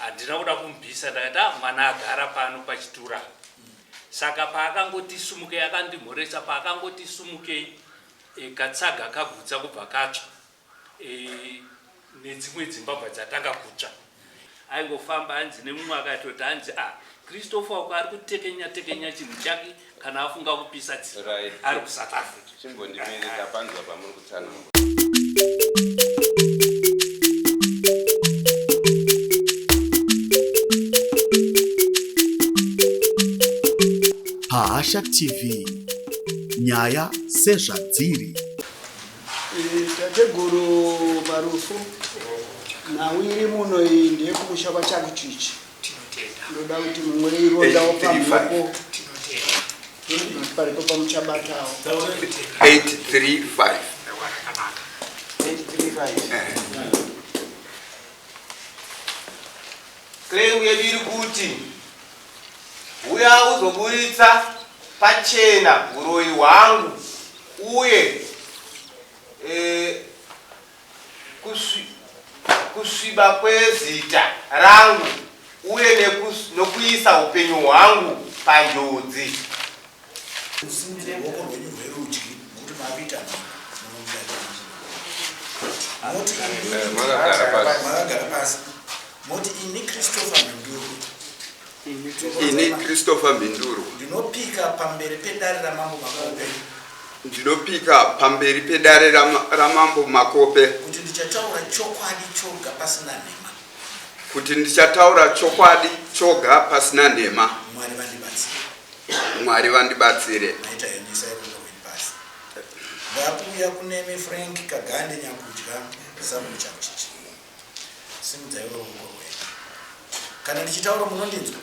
Handina kuda kumubvisa ndakati ah mwana agara pano pachitura. Saka paakangoti sumukei akandimhoresa paakangoti sumukei e, katsaga kagutsa kubva katsva e, nedzimwe dzimba bva dzatanga kutsva. Aingofamba hanzi nemumwe akatoti hanzi ah Christopher uko ari kutekenya tekenya chinhu chake kana afunga kupisa dzimba Right. ari kuSouth Africa. Chimbondimiri tapanzwa pamuri kutsanangura. Pahasha TV, nyaya sezvadziri. Eh, tateguru Marufu, nhau iri muno iyi ndeyekumusha kwaChakuchichi. Ndoda kuti mumwe irondawo pamhepo paripo pamuchabatawo. 835. 835. Claim yedu iri kuti huya uzoburitsa pachena uroyi hwangu uye eh, kusviba kwezita rangu uye nokuisa upenyu hwangu panjodzi. Musimudze ruoko rwenyu rwerudyi nokuti maakuita moti eh, makagara pasi moti ini Christopher Mhinduru Ini Christopher Mhinduru ndinopika pamberi pedare ramambo Makope ndinopika pamberi pedare ramambo Makope kuti ndichataura chokwadi choga pasina nhema kuti ndichataura chokwadi choga pasina nhema. Mwari vandibatsire. Mwari vandibatsire. Maita henyu, isai ruoko rwenyu pasi. Ndakuuya kunemi Frank Kagande Nyakudya sabhuku Chakuchichi. Simudzai ruoko rwenyu. Kana ndichitaura munondinzwa?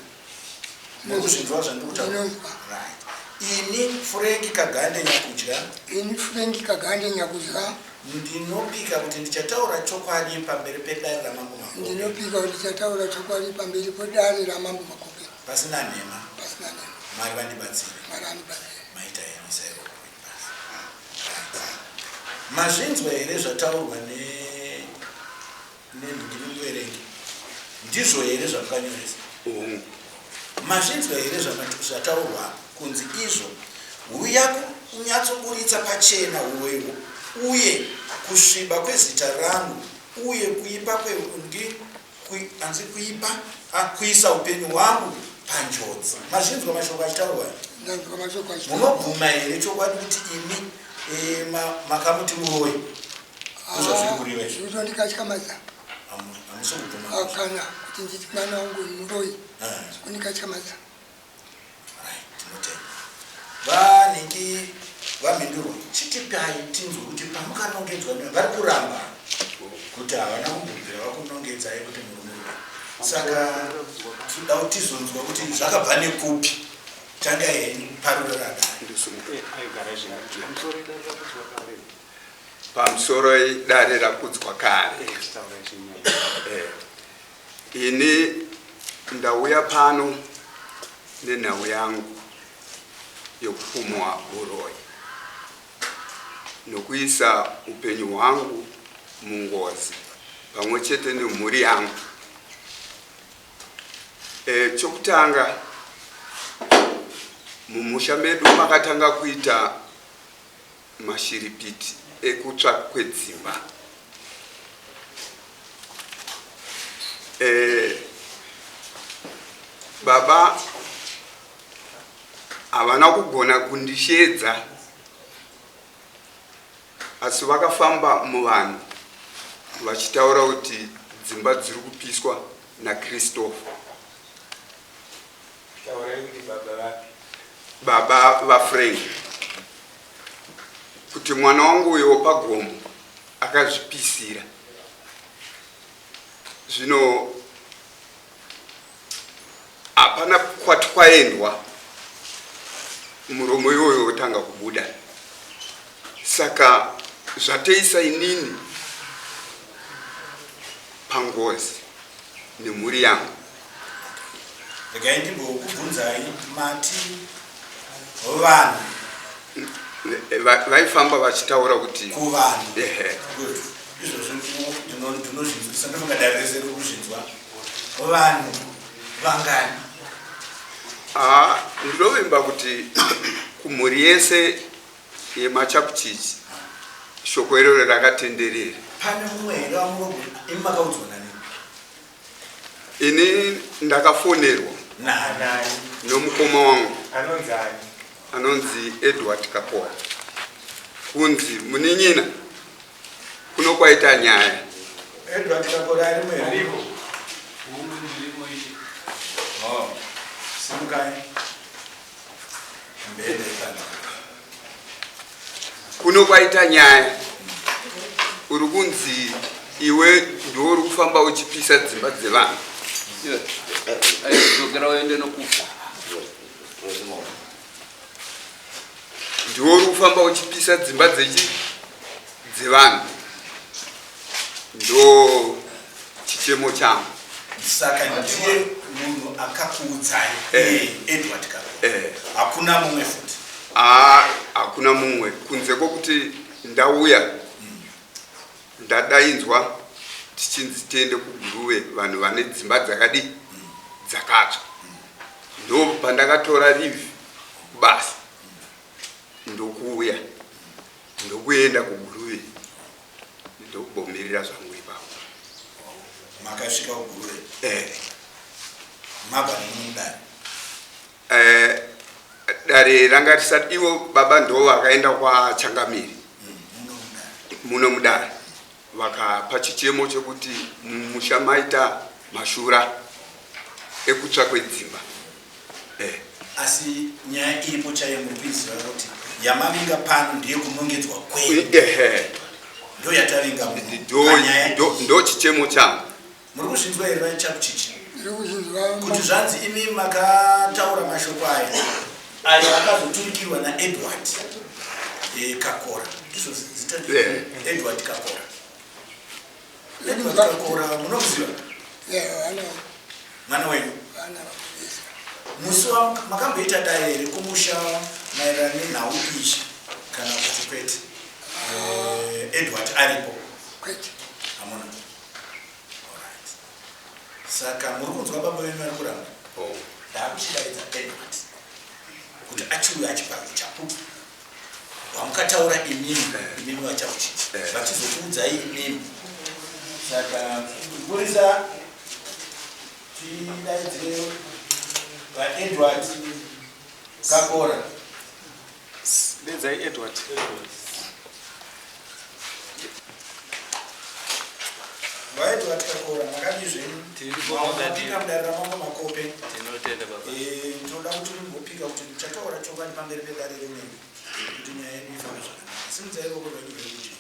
Muri kuzvinzwa zvandiri kutaura? Ndinonzwa. Right. Ini Frank Kagande Nyakudya. Ini Frank Kagande Nyakudya. Ndinopika kuti ndichataura chokwadi pamberi pedare raMambo Makope. Ndinopika kuti ndichataura chokwadi pamberi pedare raMambo Makope. Pasina nhema. Pasina nhema. Mwari vandibatsire. Mwari andibatsire. Maita henyu, isai ruoko rwenyu pasi. Right. Mazvinzwa here zvataurwa ne nenhingiri muverengi? Ndizvo here zvamukanyoresa? Hongu. Mazvinzwa here zvataurwa kunzi izvo huya kunyatsoburitsa pachena huroyi uye kusviba kwezita rangu uye kuipa kwe hanzi kuipa kuisa upenyu hwangu panjodzi. Mazvinzwa mashoko achitaurwa? Ndanzwa mashoko achitaurwa. Munobvuma here chokwadi kuti imi e, makamuti muroyi? Ndozvazviri kureva izvi. Zvinondikatyamadza. Hamusi kubvuma. Kana kuti nditi mwana wangu muroyi. Zvikundikatyamadza. Right, tinotenda. Vanhingi vamhindurwa, chitipai tinzwe kuti pamukanongedzwa vari kuramba kuti havana kumbobvira vakunongedzai kuti muri muroyi. Saka tinoda kuti tizonzwa kuti zvakabva nekupi. Tangai henyu parura radare. Pamusoro dare rakudzwa kare. Eh, ini ndauya pano nenhau yangu yokupumwa uroyi nokuisa upenyu hwangu mungozi pamwe chete nemhuri yangu. E, chokutanga mumusha medu makatanga kuita mashiripiti ekutsva kwedzimba. E, baba havana kugona kundisheedza asi vakafamba muvanhu vachitaura kuti dzimba dziri kupiswa naChristopher. Taurai kuti baba vapi? Baba vaFrank. Kuti mwana wangu uyo wepagomo akazvipisira. Zvino hapana kwati kwaendwa muromo iwoyo wotanga kubuda. Saka zvatoisa inini pangozi nemhuri yangu. Regai ndimbokubvunzai, mati vanhu vaifamba vachitaura kuti kuvanhu. Ehe. Good. Izvozvo ndinozvinzwisa, ndofunga dare rese riri kuzvinzwa. Vanhu vangani? Ah, ndinovimba kuti kumhuri yese yemachakuchichi shoko iroro rakatenderera. Pane mumwe here wamunogona imi makaudzwa nani? Ini ndakafonerwa Nani? nomukoma wangu Anonzi ani? anonzi Edward Kapora kunzi munin'ina kuno kwaita nyaya. Edward Kapora arimo here? Ariko. Hongu, ndirimo ishe. Oh, simukai. Mbele panze. Kuno kwaita nyaya, uri kunzi iwe ndiwe uri kufamba uchipisa dzimba dzevanhu. Dzokera uende nokufa. Ndiwe uri kufamba uchipisa dzimba dzechi dzevanhu, ndo chichemo changu. Saka ndiye munhu akakuudzai Eh. iye Edward Kapora? Eh. Hakuna mumwe futi? Aa, hakuna mumwe kunze kwokuti ndauya ndadainzwa tichinzi tiende kuGuruve, vanhu vane dzimba dzakadi dzakatsva. Ndo pandakatora leave kubasa, ndokuuya, ndokuenda kuGuruve, ndokubomirira zvangu ipapo. Makasvika kuGuruve? Eh. Mabva nemudare? Eh, dare ranga risati. Ivo baba ndo vakaenda kwachangamiri muno mudare, vakapa chichemo chekuti mumusha maita mashura ekutsva kwedzimba, eh. Asi nyaya iripo chaiyo muri kuiziva kuti yamavinga pano ndeyekunongedzwa kwenyu? Ehe. Ndo yatavinga muno Ndo- panyaya ndo chichemo changu. Muri kuzvinzwa here vachakuchichi? Ndiri kuzvinzwa. Kuti zvanzi imi makataura mashoko aya ayo akazoturikirwa naEdward Kakora, ndizvo zita? Eh. Edward Kakora, Edward Kakora munomuziva? Yeah, vana. Mwana wenyu? Vana vakubisa. Musi wa makamboita dare here kumusha maererano nenhau iyi kana kuti kwete? Edward aripo? Kwete. Hamuna. Alright. Saka muri kunzwa baba venyu vari kuramba. Oh. Ndaakuchidaidza Edward kuti achiuya achipa uchapupu hwamukataura imimi, imimi vachakuchichi, vachizokuudzai imimi. Saka mupurisa, tidaidzire vaEdward Kakora. Dedzai Edward. VaEdward Kakora, makadii zvenyu? Tiripo, makadii? Mapika mudare ramambo Makope. Tinotenda baba. Tinoda kuti mumbopika kuti muchataura chokwadi pamberi pedare rimweni kuti nyaya yedu ifambe zvakanaka. Simudzai ruoko rwenyu rwerudyi.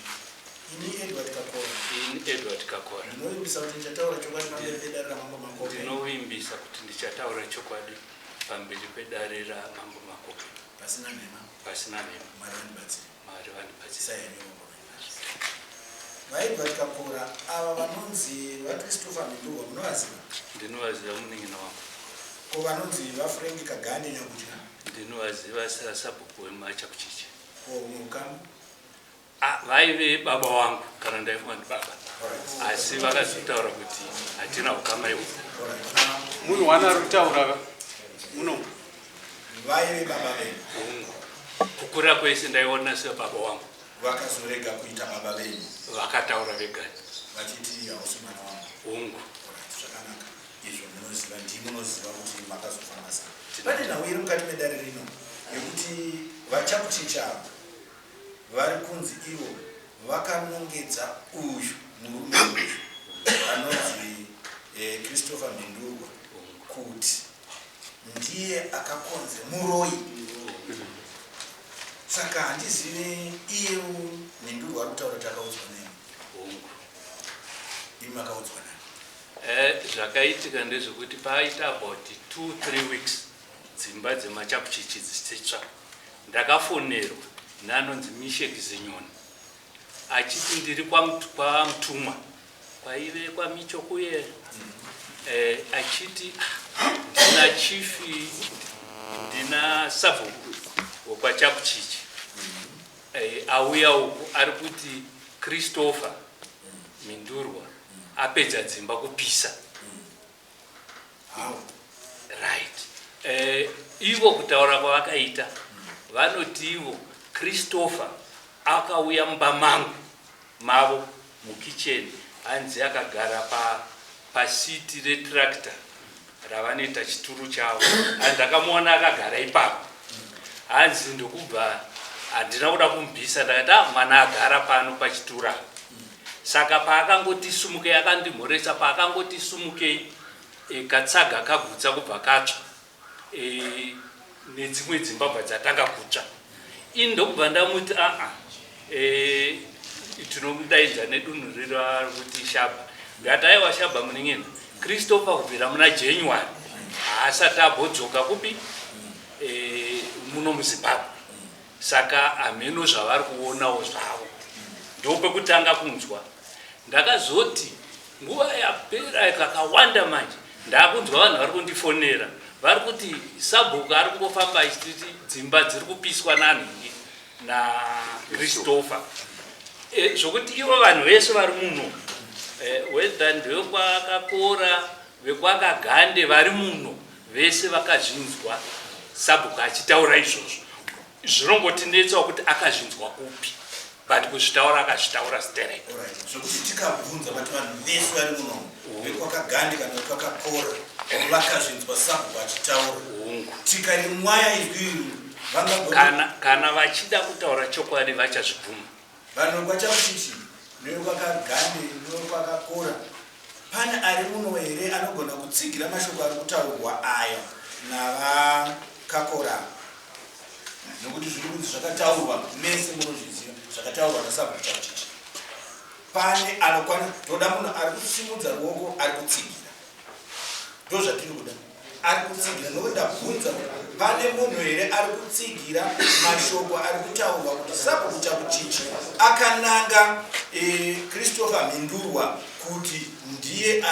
Ini Edward Kakora, Ini Edward Kakora, ndinovimbisa kuti ndichataura chokwadi pamberi pedare ramambo Makope ndinovimbisa kuti ndichataura chokwadi pamberi pedare ramambo Makope pasina nhema. Pasina nhema. Mwari vandibatsire. Mwari vandibatsire. Isai henyu ruoko rwenyu pasi. VaEdward Kakora, ava vanonzi vaChristopher Mhindurwa munovaziva? Ndinovaziva, munin'ina wangu. Ko vanonzi vaFrank Kagande Nyakudya? Ndinovaziva sasabhuku wemachakuchichi. Ko mukama? Ah, vaive baba wangu, kana ndaifunga ndi baba, asi vakazotaura kuti hatina ukama iwo. Munhu wana ari kutaura ka muno. Vaive baba venyu? Hongu, kukura kwese ndaiona sebaba wangu. Vakazorega kuita baba venyu? Vakataura vegani. Vachiti hausi mwana wangu? Hongu. Alright, zvakanaka izvo. Munoziva, ndimunoziva kuti makazofamba sei. Pane nhau iri mukati medare rino yekuti vachakuchicha vari kunzi ivo vakanongedza uyu murume uyu anonzi Christopher Mhindurwa kuti ndiye akakonze muroyi. Saka handizivi, iye Mhindurwa ari kutaura kuti akaudzwa nemi. Hongu. Imi makaudzwa nani? Zvakaitika ndezvekuti paita about 2-3 weeks dzimba dzemachakuchichi dzichitsva, ndakafonerwa neanonzi Mishek Zinyoni achiti ndiri kwaMutumwa, kwaive kwaMicho kuye, achiti, "Ah, ndina chief, ndina sabhuku wekwachakuchichi, auya uku ari kuti Christopher Mindurwa apedza dzimba kupisa." How? Right. Eh, ivo kutaura kwavakaita vanoti ivo Christopher akauya mumba mangu mavo mukicheni hanzi akagara pa pasiti retractor ravanoita chituru chavo hanzi ndakamuona akagara ipapo hanzi ndokubva handina kuda kumubvisa ndakati ah, mwana agara pano pachitura saka paakangoti sumukei akandimhoresa paakangoti sumukei e, katsaga kagutsa kubva katsva e, nedzimwe dzimba bva dzatanga kutsva ini ndokubva ndamuti aa e, tinomudaidza nedunhu riro ari kuti shaba ndikati aiwa shaba munin'ina christopher kubvira muna january haasati abodzoka kupi e, muno muzimbabwe Saka hameno zvavari kuonawo zvavo. Ndopekutanga kunzwa. Ndakazoti nguva yapera kakawanda manje ndakunzwa vanhu vari kundifonera vari kuti sabhuku ari kungofamba achititi dzimba dziri kupiswa nanhingi nachristopher e, zvokuti ivo vanhu vese vari muno e, whether ndewekwakakora VekwaKagande vari muno vese vakazvinzwa sabhuku achitaura izvozvo. Zvinongotinetsawo kuti akazvinzwa kupi but kuzvitaura akazvitaura sterek. Zvekuti tikabvunza but vanhu vese vari muno vekwaKagande kana vekwakakora vakazvinzwa sabhuku achitaura. Tikarimwaya izwi iri vangagona kana, kana vachida kutaura chokwadi vachazvibvuma. Vanhu vekwaChamuchichi nevekwakagande nevekwakakora pane ari muno here anogona kutsigira mashoko ari kutaurwa aya navaKakora nokuti zviri kunzi zvakataurwa mese munozviziva zvakataurwa nasabhuku Chamuchichi pane anokwana toda munhu ari kusimudza ruoko ari kutsigira ndozvatiri kuda ari kutsigira nokuti ndabvunza pane munhu here ari kutsigira mashoko ari kutaurwa kuti sabhuku chakuchichi akananga e, christopher mhindurwa kuti ndiye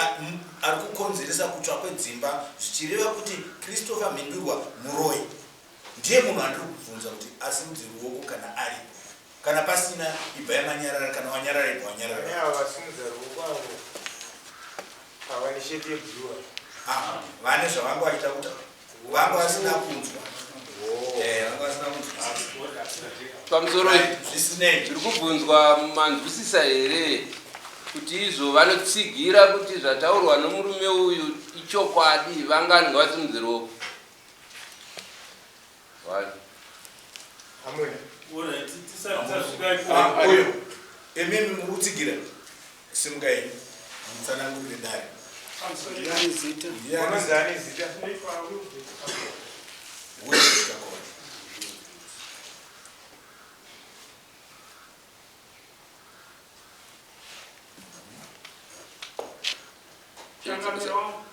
ari kukonzeresa kutsva kwedzimba zvichireva kuti christopher mhindurwa muroyi ndiye munhu andiri kubvunza kuti asimudze ruoko kana aripo Kana pasina ibva yamanyarara kana wanyarara ibva wanyarara. Vane ava vasimudza ruoko avo ava nesheti yeblue Ah, vane zvavanga vachida kutaura. Vanga vasina kunzwa. Eh, vanga vasina kunzwa. Pamusoro zvisinei. Zviri kubvunzwa manzwisisa here kuti izvo vanotsigira kuti zvataurwa nomurume uyu ichokwadi vangani ngavasimudze ruoko. Ah, uyo imimi muri kutsigira simukai mutsanangurire dare Unonzi zita?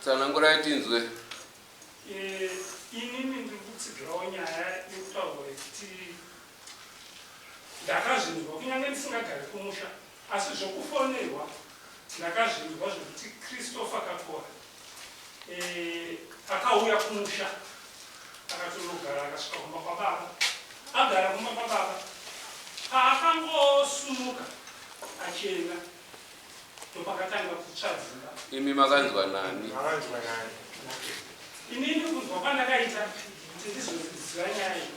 Tsanangurai tinzwe. Eh, inini ndiri kutsigirawo nyaya yekutaurwa yekuti ndakazvinzwa kunyange ndisingagari kumusha asi zvokufonerwa ndakazvinzwa zvekuti Christopher Kakora eh, akauya kumusha akatonogara akasvika kumba kwababa agara kumba kwababa paakangosumuka achienda ndopakatanga kutsva dzimba. Imi makanzwa nani? Makanzwa nani? Inini kunzwa kwandakaita kuti ndizoziva nyaya iyi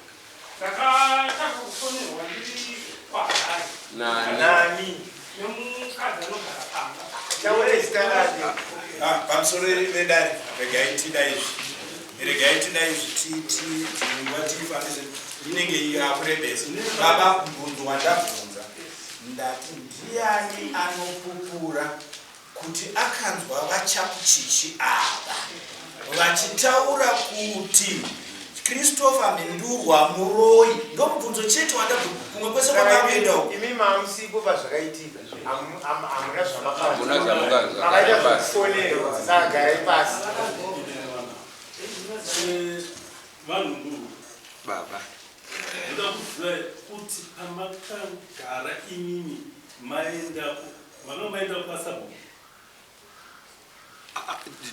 ndakatanga kufonerwa ndiri kwaHarare. Nani? Nani? Nemukadzi anogara pamba. Taura zita rake. Ah, pamusoro vedare regai tida izvi regai tida izvi tinguva tiifambise inenge yakurebesa baba mubvunzo wandabvunza Ndati ndiani anopupura kuti akanzwa vaChakuchichi ava vachitaura kuti Christopher Mhindurwa muroyi? Ndomubvunzo chete wandabvunza kumwe kwese kwamakuenda uko. Imi mamusipo pazvakaitika hamuna zvamakanzwa. Makaita zvekufonerwa saka garai pasi. Vanhu baba. Ndoda kuziva kuti pamakagara imimi maendako manga maenda kwasabhuku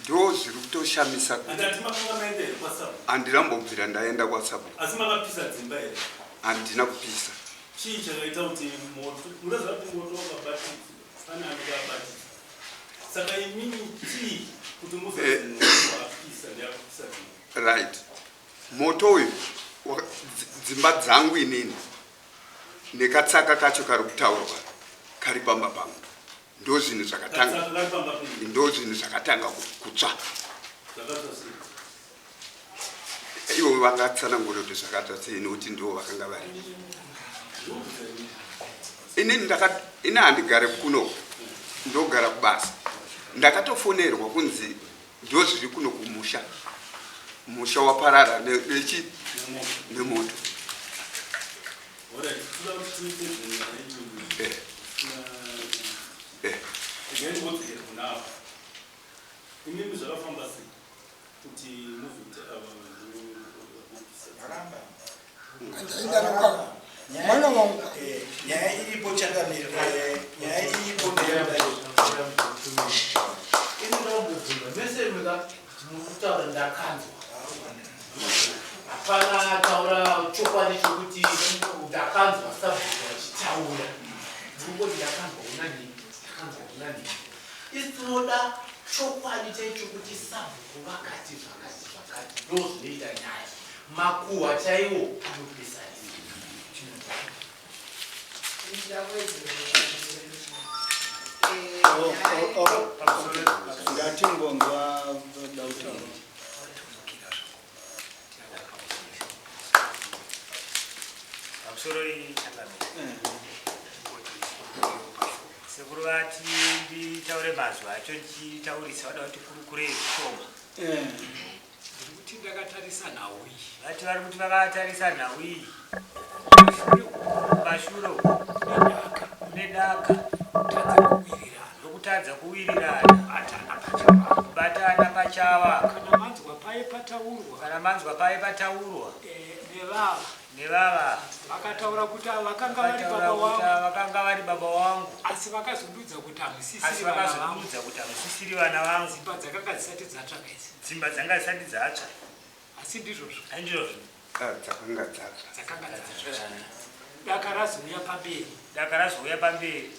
Ndo zviri kutoshamisa kuti andati makanga maenda here kwasabhuku handina mbobvira ndaenda kwasabhuku. Asi makapisa dzimba here? Handina kupisa. Chii chakaita kuti moto munoziva kuti moto wakabatidzwa pane anenge abatidzwa saka imimi chii kuti muzozi moto wapisa. Right, moto uyu dzimba dzangu inini nekatsaka kacho kari kutaurwa kari pamba pangu ndozvinhu zvakatanga ndozvinhu zvakatanga kutsva ivo vangatsanangura kuti zvakatsva sei nekuti ndivo vakanga vari inini ndaka ini handigare kuno ndogara kubasa ndakatofonerwa kunzi ndozviri kuno kumusha musha waparara nechi nemoto eh. Eh. Imimi zvakafamba sei kuti muvhute ava Ramba. Andainda mwana wangu. Eh, nyaya iripo changamire, eh, nyaya iripo ndeyadai. Ini ndambobvunza mese mika murikutaura ndakanzwa. Hapana ataura chokwadi chokuti ndakanzwa sabhuku vachitaura. Murikungoti ndakanzwa unani, ndakanzwa unani. Isi tinoda chokwadi chaicho kuti sabhuku vakati zvakati zvakati ndozvinoita nyaya. Makuhwa chaiwo anopesanisa. Ngatimbonzwa dautaura. Pamusoro changamire. Sekuru vati nditaure mazwi acho ndichitaurisa vada kuti kurukure zvishoma. Eh. Ndiri kuti ndakatarisa nhau iyi. Vati vari kuti vakatarisa nhau iyi. Kumashure uku kune daka. Ndokutadza kuwirirana. Kubatana pachava. Kana manzwa paye pataurwa. Kana manzwa paye pataurwa. Eh, nevava. Nevava. Vakataura kuti vakanga vari baba wangu. Vakanga vari baba wangu. Asi vakazondudza kuti hamusisiri Asi vakazondudza kuti hamusisiri vana vangu. Dzimba dzakanga dzisati dzatsva idzi. Dzimba dzanga dzisati dzatsva. Asi ndizvozvo. Andizvozvo. Ah, dzakanga dzatsva. Dzakanga dzatsva. Daka razouya pamberi. Daka razouya pamberi.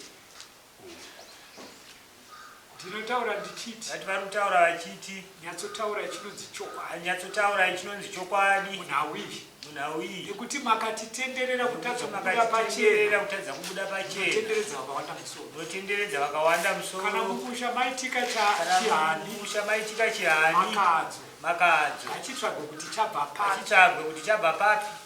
Ndinotaura ndichiti. Vati vari kutaura vachiti. Nyatsotaura chinonzi chokwadi. Nyatsotaura chinonzi chokwadi. Munhau iyi. Munhau iyi. Nekuti makatitenderera kutadza kubuda pachena. Kutadza kubuda pachena. Munotenderedza vakawanda musoro. Munotenderedza vakawanda musoro. Kana mukusha maitika chihani. Mukusha maitika chihani. Makadzo. Makadzo. Ngachitsvagwe kuti chabva papi. Ngachitsvagwe kuti chabva papi.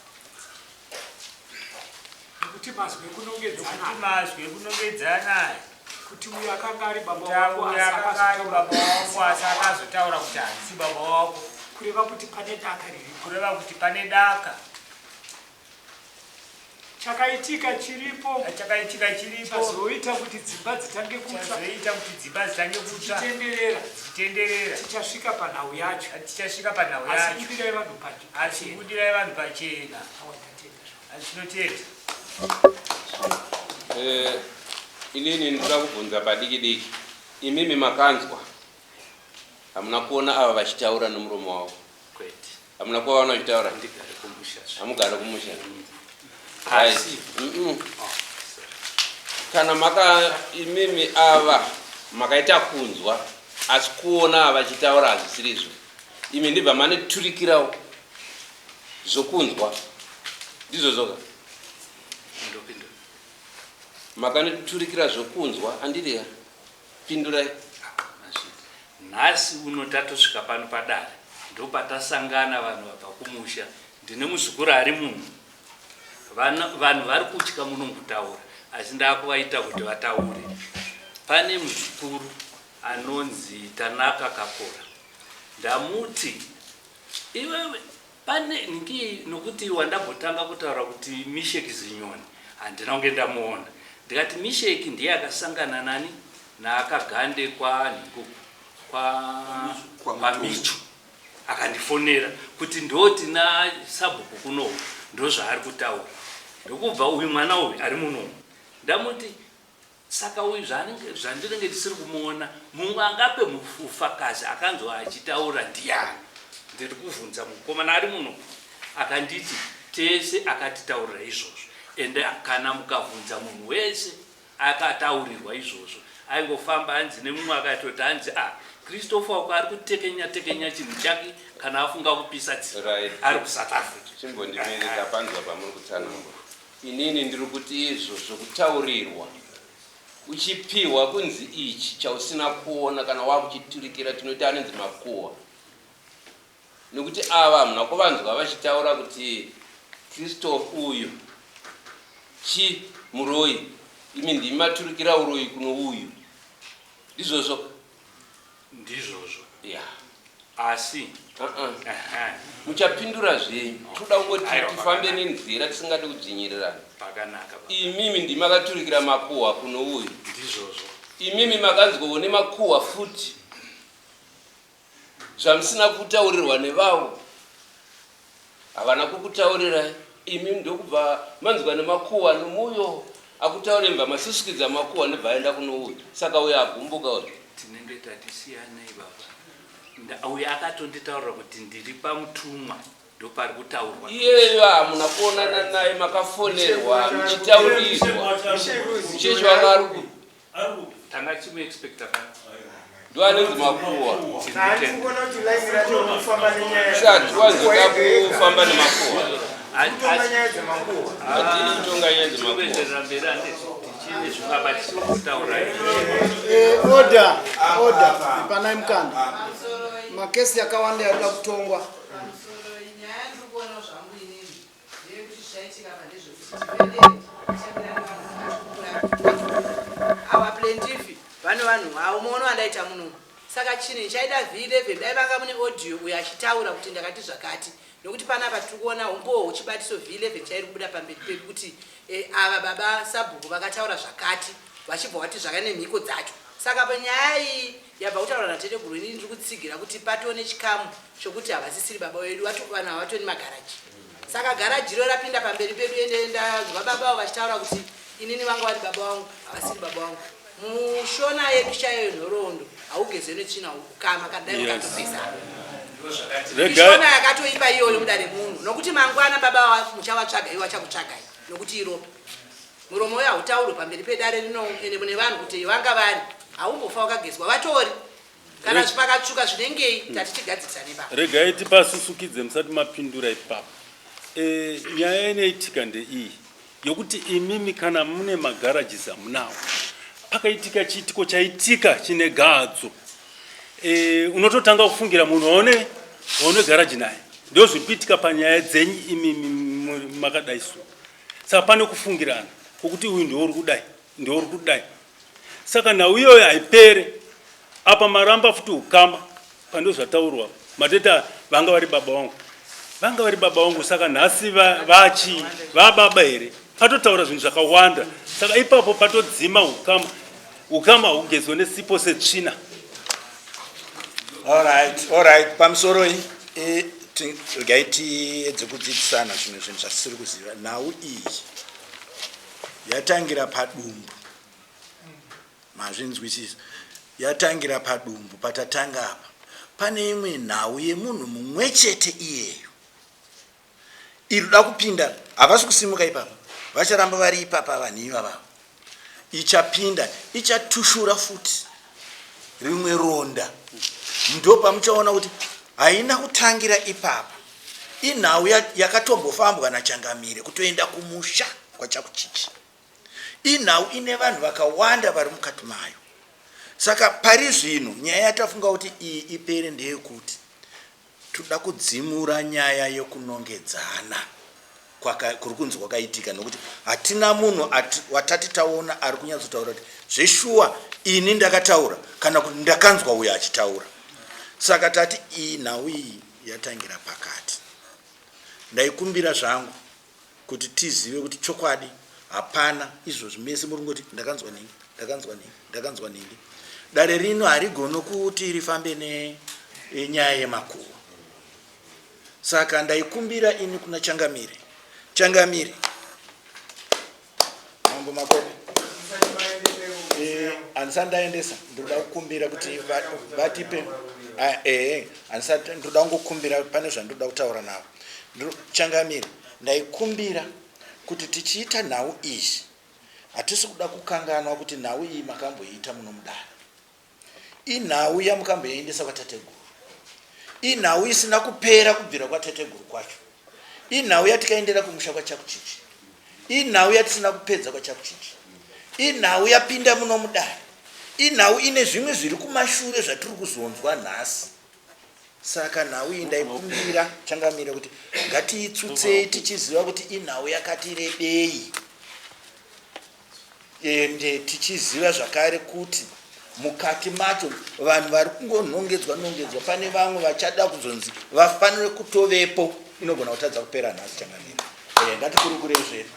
Nekuti mazwi ekunongedzana. Nekuti mazwi ekunongedzana. Kuti uyu akanga ari baba wako asi baba wako asi akazotaura kuti handisi baba wako. Kureva kuti pane daka riripo. Kureva kuti pane daka. Chakaitika chiripo. Chakaitika chiripo. Chazoita kuti dzimba dzitange kutsva. Chazoita kuti dzimba dzitange kutsva. Dzichitenderera. Dzichitenderera. Tichasvika panhau yacho. Tichasvika panhau yacho. Asi budirai vanhu pachena. Asi budirai vanhu pachena. Tinotenda. Eh, inini ndinoda kubvunza padiki diki. Imimi makanzwa hamuna kuona ava vachitaura nomuromo wavo? Kwete. Hamuna kuvaona vachitaura? Ndigare kumusha. Hamugare kumusha. Asi Mm. Kana maka imimi ava makaita kunzwa asi kuona ava vachitaura hazvisirizvo. Imi ndibva maniturikirawo zvokunzwa ndizvo zvoga makaniturikira zvokunzwa andiriya pindurai nhasi uno tatosvika pano padare ndopatasangana vanhu vabva kumusha ndine muzukuru ari muno vanhu vari kutya muno kutaura asi ndakuvaita kuti vataure pane muzukuru anonzi tanaka kakora ndamuti Iwewe pane ngii nokuti wandambotanga kutaura kuti Misheki Zinyoni handina kunge ndamuona. Ndikati Misheki ndiye akasangana nani naakagande kwa nhinguku kwa kwaMicho akandifonera kuti ndotina sabhuku kuno ndozvaari kutaura. Ndokubva uyu mwana uyu ari muno ndamuti Saka uyu zvaanenge zvandinenge ndisiri kumuona mumwe angape ufakazi akanzwa achitaura ndiyani? Ndiri kuvhunza mukomana ari muno akanditi tese akatitaurira izvozvo ende kana mukavhunza munhu wese akataurirwa izvozvo aingofamba hanzi nemumwe akatoti hanzi a ah, Christopher uko ari kutekenya tekenya chinhu chake kana afunga kupisa dzimba ari kuSouth Africa. Chimbondimirira panzwa pamuri kutsanangura. Inini ndiri kuti izvo zvokutaurirwa uchipihwa kunzi ichi chausina kuona kana wakuchiturikira tinoti anonzi makuhwa nekuti ava hamuna kuvanzwa vachitaura kuti Christoph uyu chi muroyi imi ndimi maturikira uroyi kuno uyu ndizvozvo Ndizvozvo. Yeah. Asi uh-uh. Muchapindura zvenyu. Toda kungoti tifambe nenzira tisingade kudzvinyirirana. Pakanaka. Imimi ndimi makaturikira makuhwa kuno uyu. Ndizvozvo. Imimi makanzwawo nemakuhwa futi. Zvamusina kutaurirwa nevavo. Havana kukutaurirai imi ndokubva manzwa nemakuhwa nomuyo akutaure mbva masusukidza makuhwa ndobva aenda kunouyu saka uyo agumbuka uyu. Tinenge tati siyanai baba. Uyu akatonditaurira kuti ndiri pamutumwa ndopari kutaurwa. Iyeyo hamuna kuonana naye makafonerwa muchitaurirwa. Mucheche wanga ari kupi? Tanga tichimuexpecta pano. Ndoanonzi makuhwa. Sati wanzoda kufamba nemakuhwa. Hatidi kutonga nyaya dzemakuhwa. Tikuenderera mberi handiti tichine zvingaba tisiri kutaura. Eh, order, order. Ipanai mukana. Makesi akawanda yakuda kutongwa. Our plaintiff vane vanhu vavo muono wandaita muno saka chinhu chaida v11 dai vanga mune audio uyo achitaura kuti ndakati zvakati nokuti panapa tiri kuona umbowo hwechibatiso v11 chairi kubuda pamberi pedu kuti e, ava baba sabhuku vakataura zvakati vachibva vati zvaka nemhiko dzacho saka panyaya iyi yabva kutaura nateteguru inini ndiri kutsigira kuti patone chikamu chokuti havasisiri baba vedu vanhu havatoni magaraji Saka garage iro rapinda pamberi pedu ende ndazwa baba avo vachitaura kuti inini vanga vari baba vangu havasiri baba vangu. Mushona yedu chaiyo nhoroondo haugezwe netsvina ukama kana dai vakatopesana. Ishona yakatoipa iyoyo mudare munhu nokuti mangwana baba muchavatsvaga ivo vachakutsvagai nokuti iropa. Muromo uyo hautaurwe pamberi pedare rino ende mune vanhu kuti vanga vari haumbofa wakagezwa vatori Kana pakatsvuka zvinengei tati tigadzirisane baba. Regai tipasusukidze musati mapindura ipapo. E, nyaya inoitika ndeiyi yokuti imimi kana mune magarages amunawo pakaitika chiitiko chaitika chine gadzo e, unototanga kufungira munhu waone waone garaji naye ndo zviri kuitika panyaya dzenyu imimi makadai so saka pane kufungirana kwokuti uyu ndouri kudai ndouri kudai Saka nhau iyoyo haipere apa maramba futi ukama pandozvataurwa mateta vanga vari baba vangu vanga vari baba vangu saka nhasi vachi vababa here patotaura zvinhu zvakawanda saka ipapo patodzima ukama ukama hugezwe nesipo setsvina Alright, alright. Pamusoro iyi regai tiedze kudzidzisana zvimwe zvinhu zvatisiri kuziva. Nhau iyi yatangira padumbu mazvinzwisisa yatangira padumbu patatanga apa pane imwe nhau yemunhu mumwe chete iyeyo iri da kupinda havasi kusimuka ipapa vacharamba vari ipapa vanhu ivavavo ichapinda ichatushura futi rimwe ronda ndopamuchaona kuti haina kutangira ipapa inhau yakatombofambwa nachangamire kutoenda kumusha kwachakuchichi inhau ine vanhu vakawanda vari mukati mayo saka pari zvino nyaya yatafunga kuti iyi ipere ndeyekuti Toda kudzimura nyaya yekunongedzana kuri kunzi kwakaitika nokuti hatina munhu watati taona ari kunyatsotaura kuti zveshuwa ini ndakataura kana kuti ndakanzwa uyo achitaura. Saka tati iyi nhau iyi yatangira pakati. Ndaikumbira zvangu kuti tizive kuti chokwadi hapana izvozvi mese muri kungoti ndakanzwa nhingi ndakanzwa nhingi ndakanzwa nhingi dare rino harigono kuti rifambe nenyaya yemakuhwa saka ndaikumbira ini kuna changamire changamire mambo makope eh, handisati ndaendesa ndoda kukumbira kuti vatipe ah, eh, handisati ndoda kungokumbira pane zvandoda kutaura navo Changamire, ndaikumbira kuti tichiita nhau iyi hatisi kuda kukanganwa kuti nhau iyi makamboiita muno mudare. Inhau yamukamboendesa kwatateguru. Inhau isina kupera kubvira kwatateguru kwacho. Inhau yatikaendera kumusha kwaChakuchichi. Inhau yatisina kupedza kwaChakuchichi. Inhau yapinda muno mudare. Inhau ine zvimwe zviri kumashure zvatiri kuzonzwa nhasi. Saka nhau iyi ndaikumbira changamire kuti ngatiitsutsei tichiziva kuti inhau yakati rebei ende tichiziva zvakare kuti mukati macho vanhu vari kungonongedzwa nongedzwa pane vamwe vachada kuzonzi vafanire kutovepo inogona kutadza kupera nhasi changamire eh, ngatikurukurei zvedu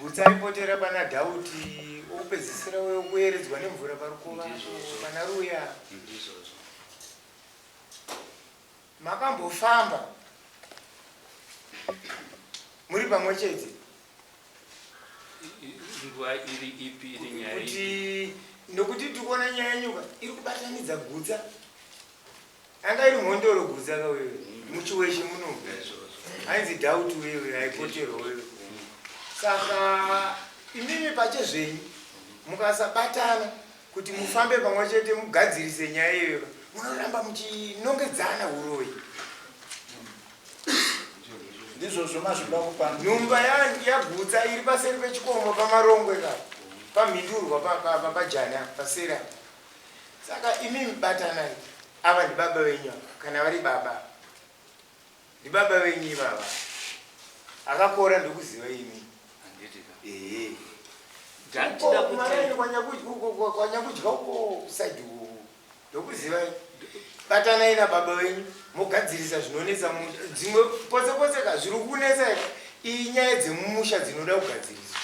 Gutsa aipotera pana Dhauti okupedzisira wekuyeredzwa nemvura parukova pana Ruya. Ndizvozvo. Makambofamba muri pamwe chete nguva iri ipi iri nyaya kuti nokuti tikuona nyaya yenyuka iri kubatanidza Gutsa Anga iri mhondoro gutsa ka wewe. Muchiweshe muno. Ainzi doubt wewe aipoterwa wewe. Saka imimi pachezvenyu mukasabatana kuti mufambe pamwe chete mugadzirise nyaya iyoyo munoramba muchinongedzana uroyi. Ndizvozvo mazvida kupanda. Nhumba yagutsa iri paseri pechikomo pamarongwe ka pamhindurwa pajana paseri apa. Saka imimi batanai ava ndibaba venyu ava kana vari baba ndibaba venyu ivava akakora ndokuziva imi ehe kwanyakudya uko kusaidi uko ndokuziva batanai nababa venyu mogadzirisa zvinonetsa dzimwe potse potse ka zviri kunetsa iyi nyaya dzemumusha dzinoda kugadziriswa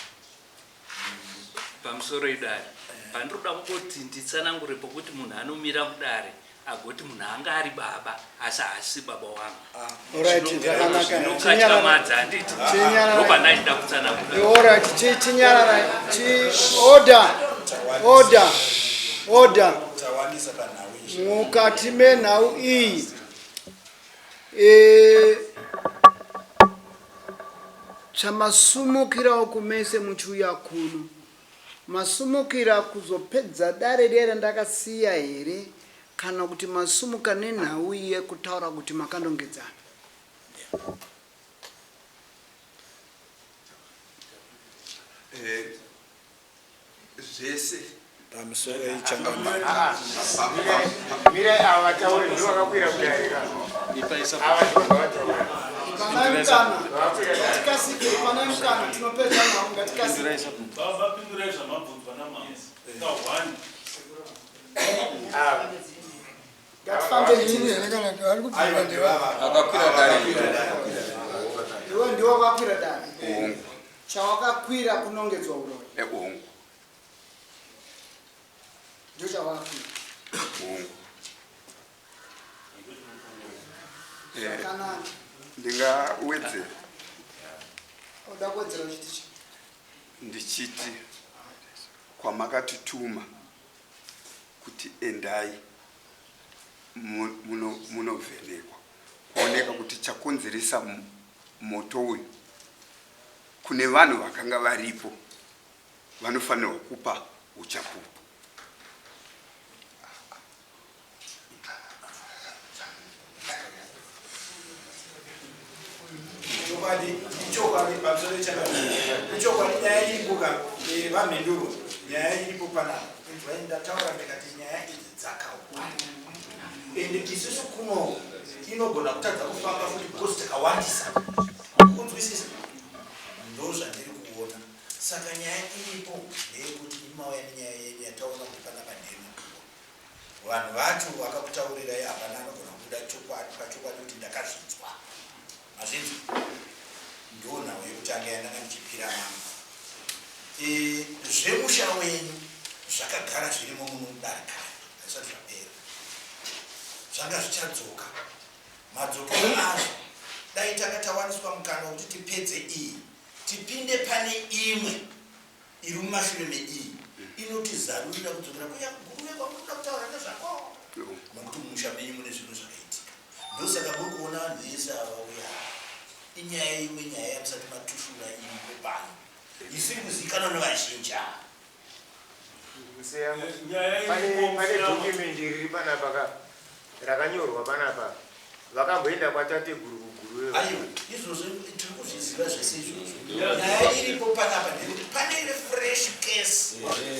Pamusoro idare pandinoda kungoti nditsanangure pokuti munhu anomira mudare agoti munhu anga ari baba asi haasi baba wangu zvinokatyamadza handiti ndopandachida kutsanangura chinyarara order order order mukati menhau iyi e, Chamasumukirawo kumese muchiuya kuno masumukira kuzopedza dare riya randakasiya here kana kuti masumuka nenhau yekutaura kuti makandongedzana? Eh, zvese pamusoro ichangamire mirai ava vataure ndivo vakakwira kudare ka ava ndivo ngavataure Panai mukana ngatikasike panai mukana tinopedza nhau ngatikasike Baba pindurai zvamabvunzwa namambo. Ka one. ava ngatifambe Ini here kana kuti vari kubvunza ndevava Akakwira dare. iwe ndiwe wakakwira dare hongu Chawakakwira kunongedzwa uroyi. Eh, hongu. Ndochawakakwira. Hongu. Eh, Zvakanaka. Ndingawedzera. Oda kuwedzera uchiti chii? Ndichiti kwamakatituma kuti endai munovhenekwa kuoneka kuti chakonzeresa moto uyu kune vanhu vakanga varipo vanofanirwa kupa uchapupu. Chokwadi, ichokwadi pamusoro chakadii. Ichokwadi nyaya iripo ka eh, vamhinduro nyaya iripo panapa. Inzwai ndataura ndikati nyaya idzi dzakawanda. Ende isusu kuno inogona kutadza kufamba futi because takawandisa. Kunzwisisa ndozvandiri kuona. Saka nyaya iripo ndeyekuti imi mauya nenyaya yenyu yataona kuti panapa ndeyemakuhwa. Vanhu vacho vakakutaurirai hapana anogona kubuda chokwadi pachokwadi kuti ndakazvinzwa. Mazvinzwa? Ndonhau yekutanga yandanga ndichipira mambo. E, zvemusha wenyu zvakagara zvirimo muno mudare kare hazvisati zvapera. Zvanga zvichadzoka. Madzokero azvo dai tanga tawaniswa mukana wekuti tipedze iyi tipinde pane imwe iri mumashure meiyi inotizarurira kudzokera kuya kuguruve kwamuri kuda kutaura nezvako nokuti mumusha menyu mune zvinhu zvakaitika ndosaka muri kuona vanhu vese ava vauya. Inyaya imwe nyaya yamusati matushura iripo pano isiri kuzivikanwa nevazhinji ava. Pane document riri panapa ka rakanyorwa panapa vakamboenda kwatateguru kuguruve. Aiwa izvozvo tiri kuzviziva zvese izvozvo. Nyaya iripo panapa ndeyekuti pane fresh case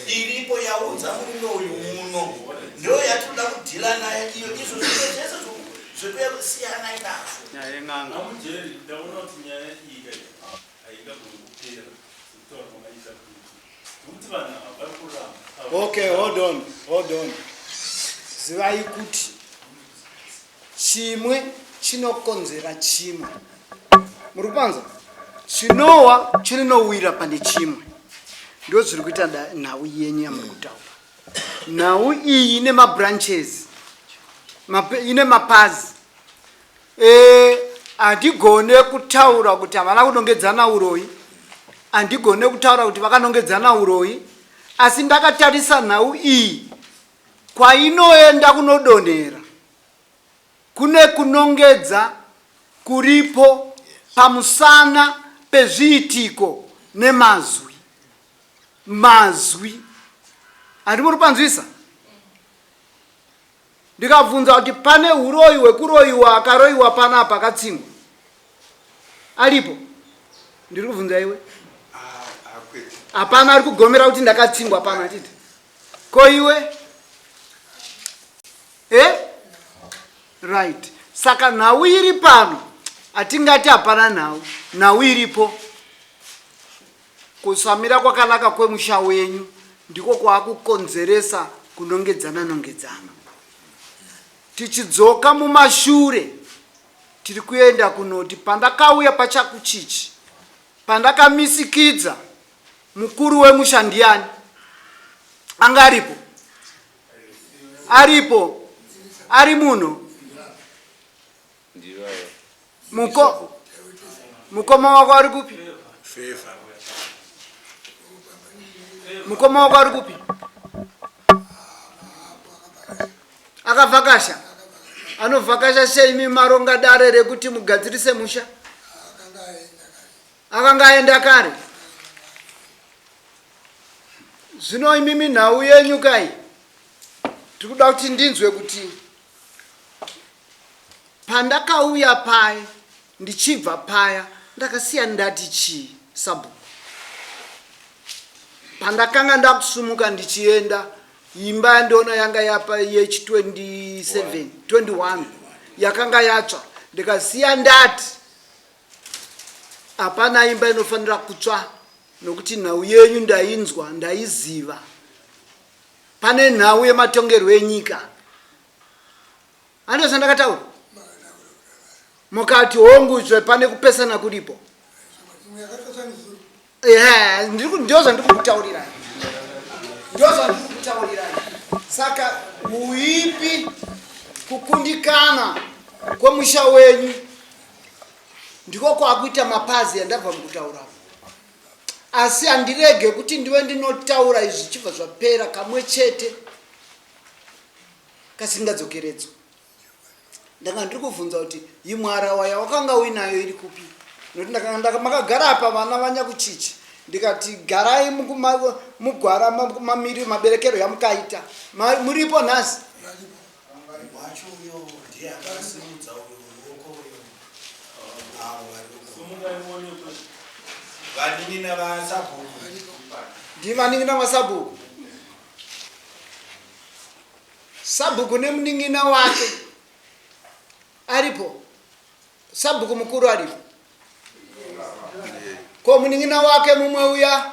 iripo yaunza murume uyu muno ndiyo yatinoda kudhila nayo iyo izvozvo zvese zvekuya siyanai nazvo. Nyaya yen'anga. Amujeri ndaona kuti nyaya iyi kai haingagoni kupera sekutaura kwamaita kuti nekuti vanhu ava vari kuramba. Okay, hold on, hold on. Zivai kuti chimwe chinokonzera chimwe. Muri kupanza? Chinowa chinowira pane chimwe. Ndozviri kuita nhau yenyu yamuri kutaura. Nhau iyi ine mabranches, ine mapazi. Handigone kutaura kuti havana kunongedzana uroyi, handigone kutaura kuti vakanongedzana uroyi, asi ndakatarisa nhau iyi kwainoenda kunodonhera kune kunongedza kuripo pamusana pezviitiko nemazwi. Mazwi handimo rupanzwisa. Ndikabvunza kuti pane huroyi hwekuroyiwa akaroyiwa panapa akatsingwa aripo? Ndiri kubvunza iwe. Hapana ari kugomera kuti ndakatsingwa pano atiti. Ko iwe? Eh? Right. Saka nhau iri pano hatingati hapana nhau. Nhau iripo. Kusamira kwakanaka kwemusha wenyu ndiko kwakukonzeresa kunongedzana nongedzana. Tichidzoka mumashure tiri kuenda kunoti pandakauya pachakuchichi pandakamisikidza mukuru wemusha ndiani anga aripo aripo ari muno Muko mukoma wako ari kupi? Mukoma wako ari kupi? Akavhakasha. Anovhakasha sei imi maronga dare rekuti mugadzirise musha? Akanga aenda kare. Zvino imimi nhau yenyu kai? Tikuda kuti ndinzwe kuti Pandakauya paya ndichibva paya ndakasiya ndati chii sabhuku. Pandakanga ndakusumuka ndichienda imba yandiona yanga yapa yechi 27 21 yakanga yatsva ndikasiya ndati hapana imba inofanira kutsva nokuti nhau yenyu ndainzwa ndaiziva pane nhau yematongerwo enyika Hande zvandakataura mukati hongu zve pane kupesana kuripo. Ndio zvandiri kukutaurirai, ndio zvandiri kukutaurirai. Saka uipi kukundikana kwemusha wenyu ndiko kwakuita mapazi andabva mukutaura, asi handirege kuti ndive ndinotaura izvi zvichibva zvapera kamwe chete kasingadzokeredzwa. Ndanga ndiri kuvhunza kuti imwe harawa yawakanga uinayo iri kupi? Nokuti ndakanga makagara apa vana vanyakuchichi ndikati garai mugwara mamiri maberekero yamukaita muripo nhasi. Wacho uyo ndiye akasimudza uyo ruoko uyo avo vari vanin'ina vasabhuku ndivanin'ina vasabhuku Sabhuku nemunin'ina wake aripo. Sabhuku mukuru aripo. Ko munin'ina wake mumwe uya?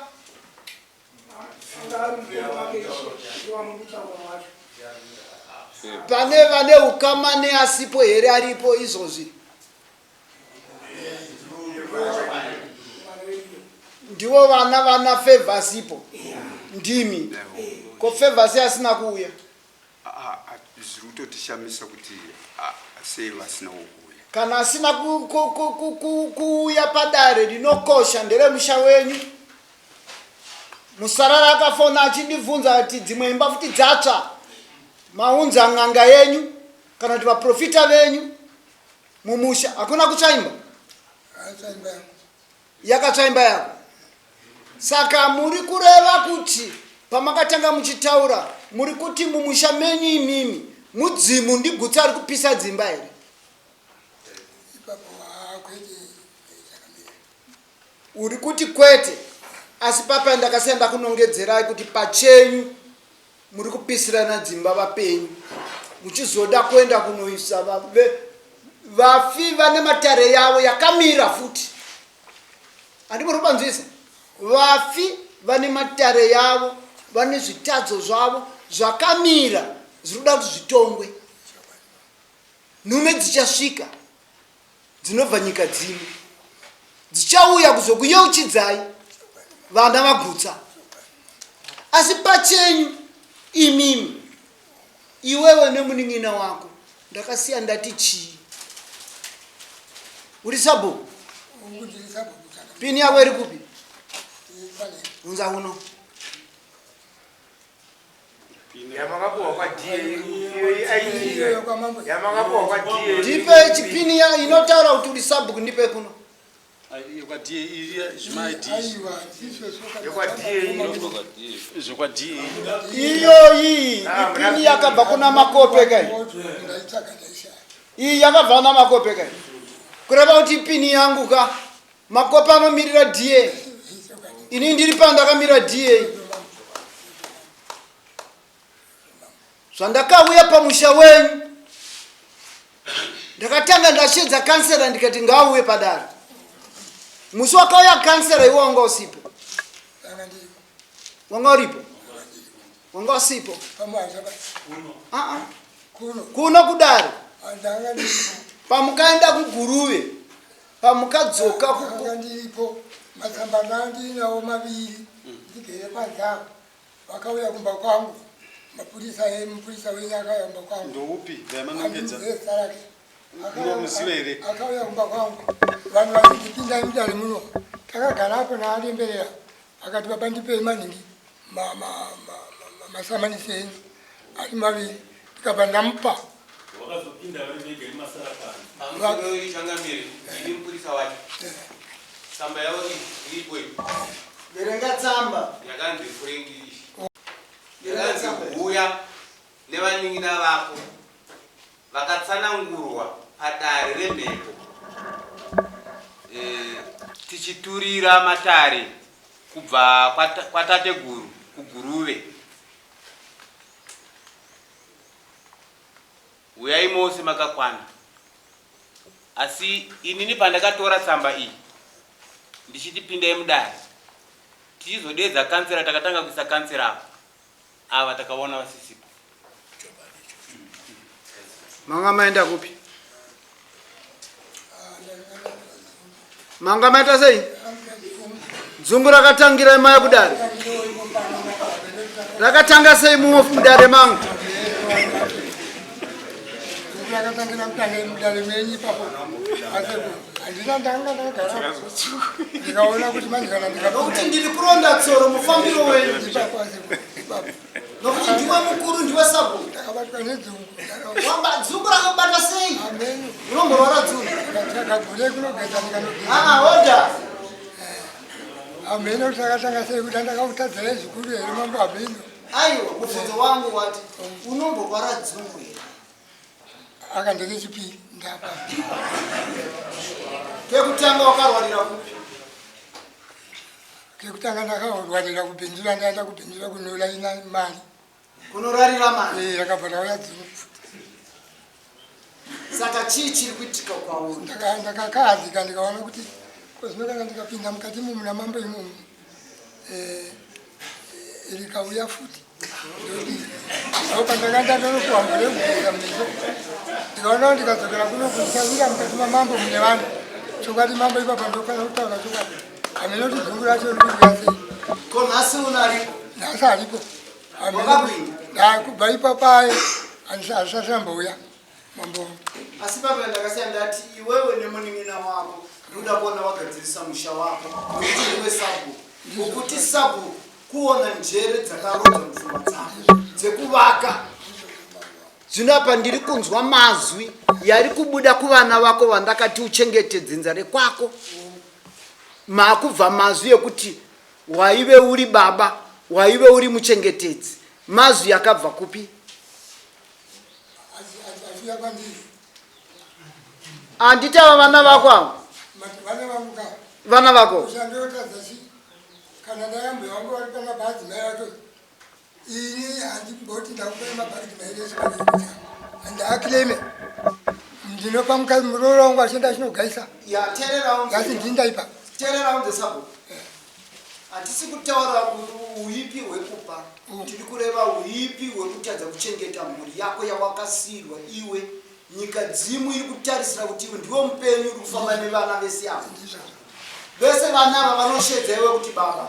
Pane vane ukama neasipo here aripo izvozvi? Ndivo vana vana Favor asipo ndimi. Ko Favor sei asina kuuya? Zviri kutotishamisa kuti sei vasina kuuya. Kana asina kuuya padare rinokosha nderemusha wenyu. Musarara akafona achindibvunza kuti dzimwe imba futi dzatsva. Maunza n'anga yenyu kana kuti vaprofita venyu mumusha hakuna kutsva imba. Yakatsva imba yako. Saka muri kureva kuti pamakatanga muchitaura muri kuti mumusha menyu imimi mudzimu ndigutsa ari kupisa dzimba here? Uri kuti kwete, asi papa ndakasiya ndakunongedzerai kuti pachenyu muri kupisirana dzimba vapenyu muchizoda kuenda kunoisa vafi vane matare yavo yakamira futi. Handi muri kubanzwisa? Vafi vane matare yavo, vane zvitadzo zvavo zvakamira zviri kuda kuti zvitongwe. Nhume dzichasvika dzinobva nyika dzino dzichauya kuzokuyeuchidzai vana vagutsa. Asi pachenyu imimi, iwewe nemunin'ina wako, ndakasiya ndati chii? Uri sabhuku? Pini yako iri kupi? Unza uno. Ndipe chipini ya inotaura kuti uri sabhuku ndipe kuno. Iyoyi ipini yakabva kuna makope kai. Iyi yakabva kuna makope kai. Kureva kuti ipini yangu ka. Makope anomirira DA. Ini ndiri pano ndakamira DA. Zvandakauya pamusha wenyu ndakatanga ndashedza kansera ndikati ngaauye padare. Musi wakauya kansera iwe wanga usipo. Wanga uripo? Wanga usipo? Ah ah. Kuno kudare. Pamukaenda kuGuruve pamukadzoka Ndanga ndiripo matsamba ndanga ndinawo maviri ndigere panze apo vakauya kumba kwangu mapurisa mupurisa wenyu akauya kumba kwangu ndoupi vaimanongedza zita rake Unomuziva here? Akauya kumba kwangu vanhu vachinzi pindai mudare muno takagara apo naalemberera akati baba ndipei maningi masamanisi enyu ari maviri ndikabva ndamupa Wakazopinda vari vega imasara pano. Pamusoro changamire, ndini mupurisa wacho. Tsamba yavo iyi iripo iyi. Verenga tsamba. Yakanzi Frank iyi. Yakanzi huya nevanin'ina vako vakatsanangurwa padare remhepo eh, tichiturira matare kubva kwatateguru kuGuruve. Huyai mose makakwana. Asi inini pandakatora tsamba iyi ndichiti pindai mudare tichizodeedza kansera takatanga kuisa kansera apa ava takaona vasisipo. Manga maenda kupi? Manga maita sei? Dzungu rakatangira maya kudare. Rakatanga sei muofu mudare mangu? Rakatangira mudare mudare menyu ipapo. Handina ndanga ndakagara. Ndikaona kuti manje kana ndikakuti ndiri kuronda tsoro mufambiro wenyu. Ipapo ipapo. Nokuti ndiwe mukuru ndiwe sabhuku. Ndakabatwa nedzungu. Wamba dzungu rakakubata sei? Unomborwara dzungu. Ndakagure kunogeza ndikanogeza. Ah, order. Hameno kuti akatanga sei kuti andakakutadzira zvikuru here mambo hameno. Aiwa, mubvunzo wangu wati unomborwara dzungu here? Aka ndekechipiri ndapa. Kekutanga wakarwarira kupi? Kekutanga ndakarwarira kubhindura ndaenda kubhindura kunolaina mari. Kunorarira mari? Eh, yakabva ndauya dzungu. Saka chii chiri kuitika kwauri? Ndakakahadzika ndikaona kuti kozvino kana ndikapinda mukati imomu namambo imomu eh, rikauya futi ndopandakaenda ndonopuwa mvura yekugeza mumeso ndikaona kuti ndikadzokera kuno kundisawira mukati mamambo mune vanhu chokwadi mambo ipapa ndofanira kutaura chokwadi hameno kuti dzungu racho riri kuuya sei ko nhasi uno aripo nhasi aripo kubva ipapaye handisati ambouya mambo asi baba ndakasiya ndati iwewe nemunin'ina wako ndoda kuona wagadzirisa musha wako nokuti iwe sabhuku ukuti sabhuku kuona njere dzakarodza mupfungwa dzako dzekuvaka. Zvino apa ndiri kunzwa mazwi yari kubuda kuvana vako vandakati uchengete dzinza rekwako. Makubva mazwi ekuti waive uri baba, waive uri muchengetedzi. Mazwi akabva kupi? Handiti ava vana vako ava? Vana vako. Kana ndayambuya vangu vari panapa adzimai vacho ini handimboti ndakupai mabhakiti mairi echibage handiakileme ndinopa mukadzi muroora wangu achienda achinogaisa asi ndini ndaipa teerera unze sabhuku hatisi kutaura uipi hwekupa mm. tiri kureva uipi hwekutadza kuchengeta mhuri yako yawakasiirwa iwe Nyika dzimu iri kutarisira kuti iwe ndiwe mupenyu uri kufamba nevana vese ava. Vese vana ava vanoshedza iwe kuti baba.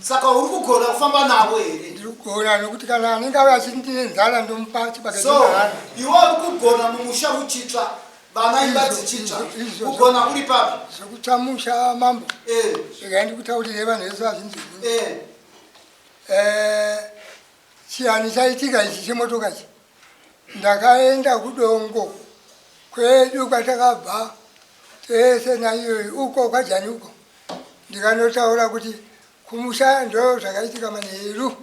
Saka uri kugona kufamba navo here? Ndiri kugona nekuti kana anenge auya achiti ndine nzara ndomupa chibage So iwe uri kugona mumusha muchitsva vana imba dzichitsva. Kugona kuri papi? Zvekutsva musha mambo. Eh. Regai ndikutaurire vanhu vese vazvinzwe. Eh. Eh, chiyani chaitika ichi chemotoka ichi? Ndakaenda kudongo kwedu kwatakabva tese naiyoyi uko kwajani uko ndikanotaura kuti kumusha ndo zvakaitika manheru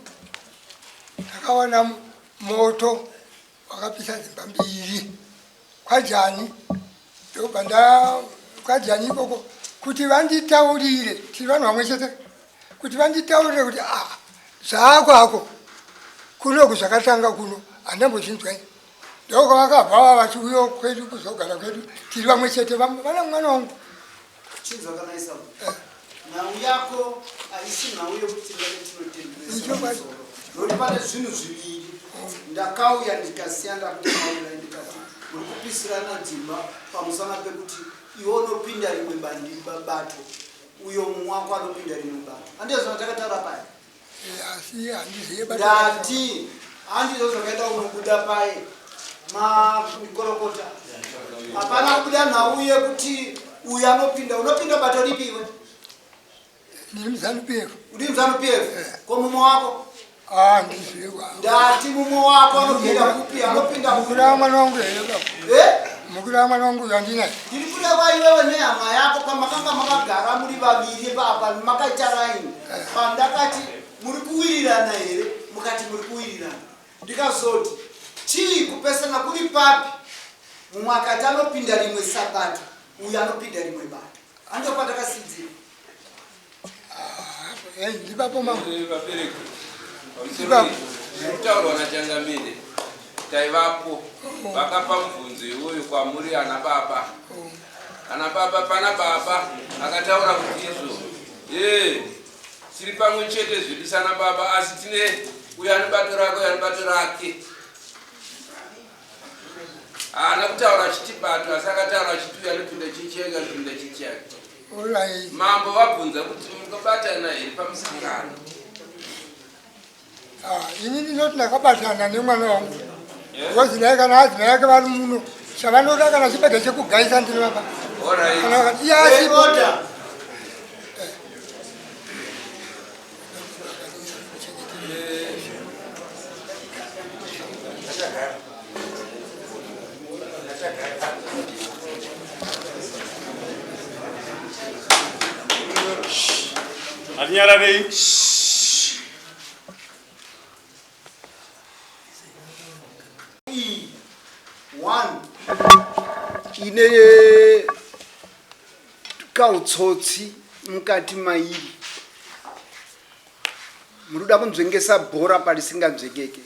ndakawana moto wakapisa dzimba mbiri kwajani ndobva nda kwajani ikoko kuti vanditaurire tiri vanhu vamwe chete kuti vanditaurire kuti ah zvaako ako kunoku zvakatanga kuno handambozvinzwa ini ndokwavakabva vava vachiuya kwedu kuzogara kwedu tiri vamwe chete vana mwana wangu Chinzwa kana isa eh. Nhau yako haisi nhau yekuti tingave tinotenderesa nokuti pane zvinhu zviviri. Ndakauya ndikasiya ndakutaurira ndikati muri kupisirana dzimba pamusana pekuti iwe unopinda rimwe bato uyo mumwe wako anopinda rimwe bato. Handizvo zvatakataura paya. Asi handizive bato. Ndati handizvo zvakaita unobuda paye makorokota. Hapana kubuda nhau yekuti uyu anopinda unopinda bato ripi iwe? Ndiri muZanu PF. Uri muZanu PF? Eh. Ko mumwe wako? Ah, ndizive. Ndati mumwe wako anopinda kupi? Anopinda kupi? Mukura mwana wangu here baba? Eh? Mukura mwana wangu yandinaye. Ndiri kureva iwewe nehama yako pamakanga makagara muri vaviri papa makaita raini. Eh. Pandakati muri kuwirirana here? Mukati muri kuwirirana. Ndikazoti chii kupesana kuri papi? Mumwe akati anopinda rimwe sabato, uyu anopinda rimwe bato. Hando pandakasidzira. Ah, ndipapo mambo. Vabereki. Kutaurwa naChangamire taivapo vakapa mubvunzo iwoyo kwamuri ana baba. Ana baba pana baba akataura kuti izvo ee tiri pamwe chete zvedu sana baba asi tine uyo ane bato rake uyo ane bato rake. Haana kutaura achiti bato asi akataura achiti uyo anopinda chechi yake anopinda chechi yake. Mambo vabvunza kuti mukabatana here pamusangano. Ah, ini ndinoti ndakabatana nemwana wangu because naye kana adzimai ake vari muno chavanoda kana chibage chekugaisa ndinovapa kana vakati iye asipo Hatinyararei. E one ine kautsotsi mukati mairi muri kuda kunzvengesa bhora parisinganzvengeke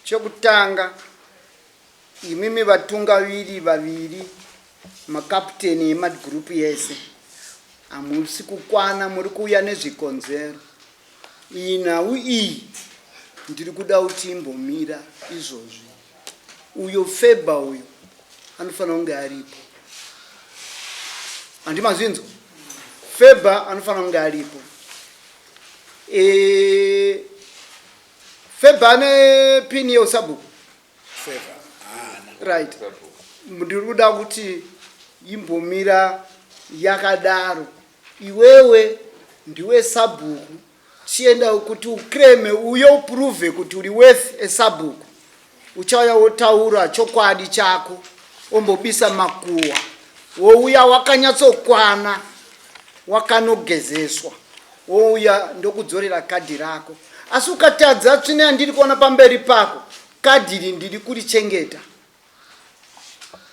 chekutanga imimi vatungaviri vaviri makaputeni emagroup yese hamusi kukwana muri kuuya nezvikonzero iyi nhau iyi ndiri kuda kuti imbomira izvozvi uyo feba uyo anofanira kunge aripo handimazvinzwa feba anofanira kunge aripo e, feba ane pini yeusabhuku right ndiri kuda kuti imbomira yakadaro iwewe ndiwe sabhuku. Chienda kuti uclaime uye uprove kuti uri worth esabhuku. Uchauya wotaura chokwadi chako ombobisa makuhwa wouya wakanyatsokwana wakanogezeswa wouya ndokudzorera kadhi rako. Asi ukatadza tsvina yandiri kuona pamberi pako kadhi iri ndiri kurichengeta.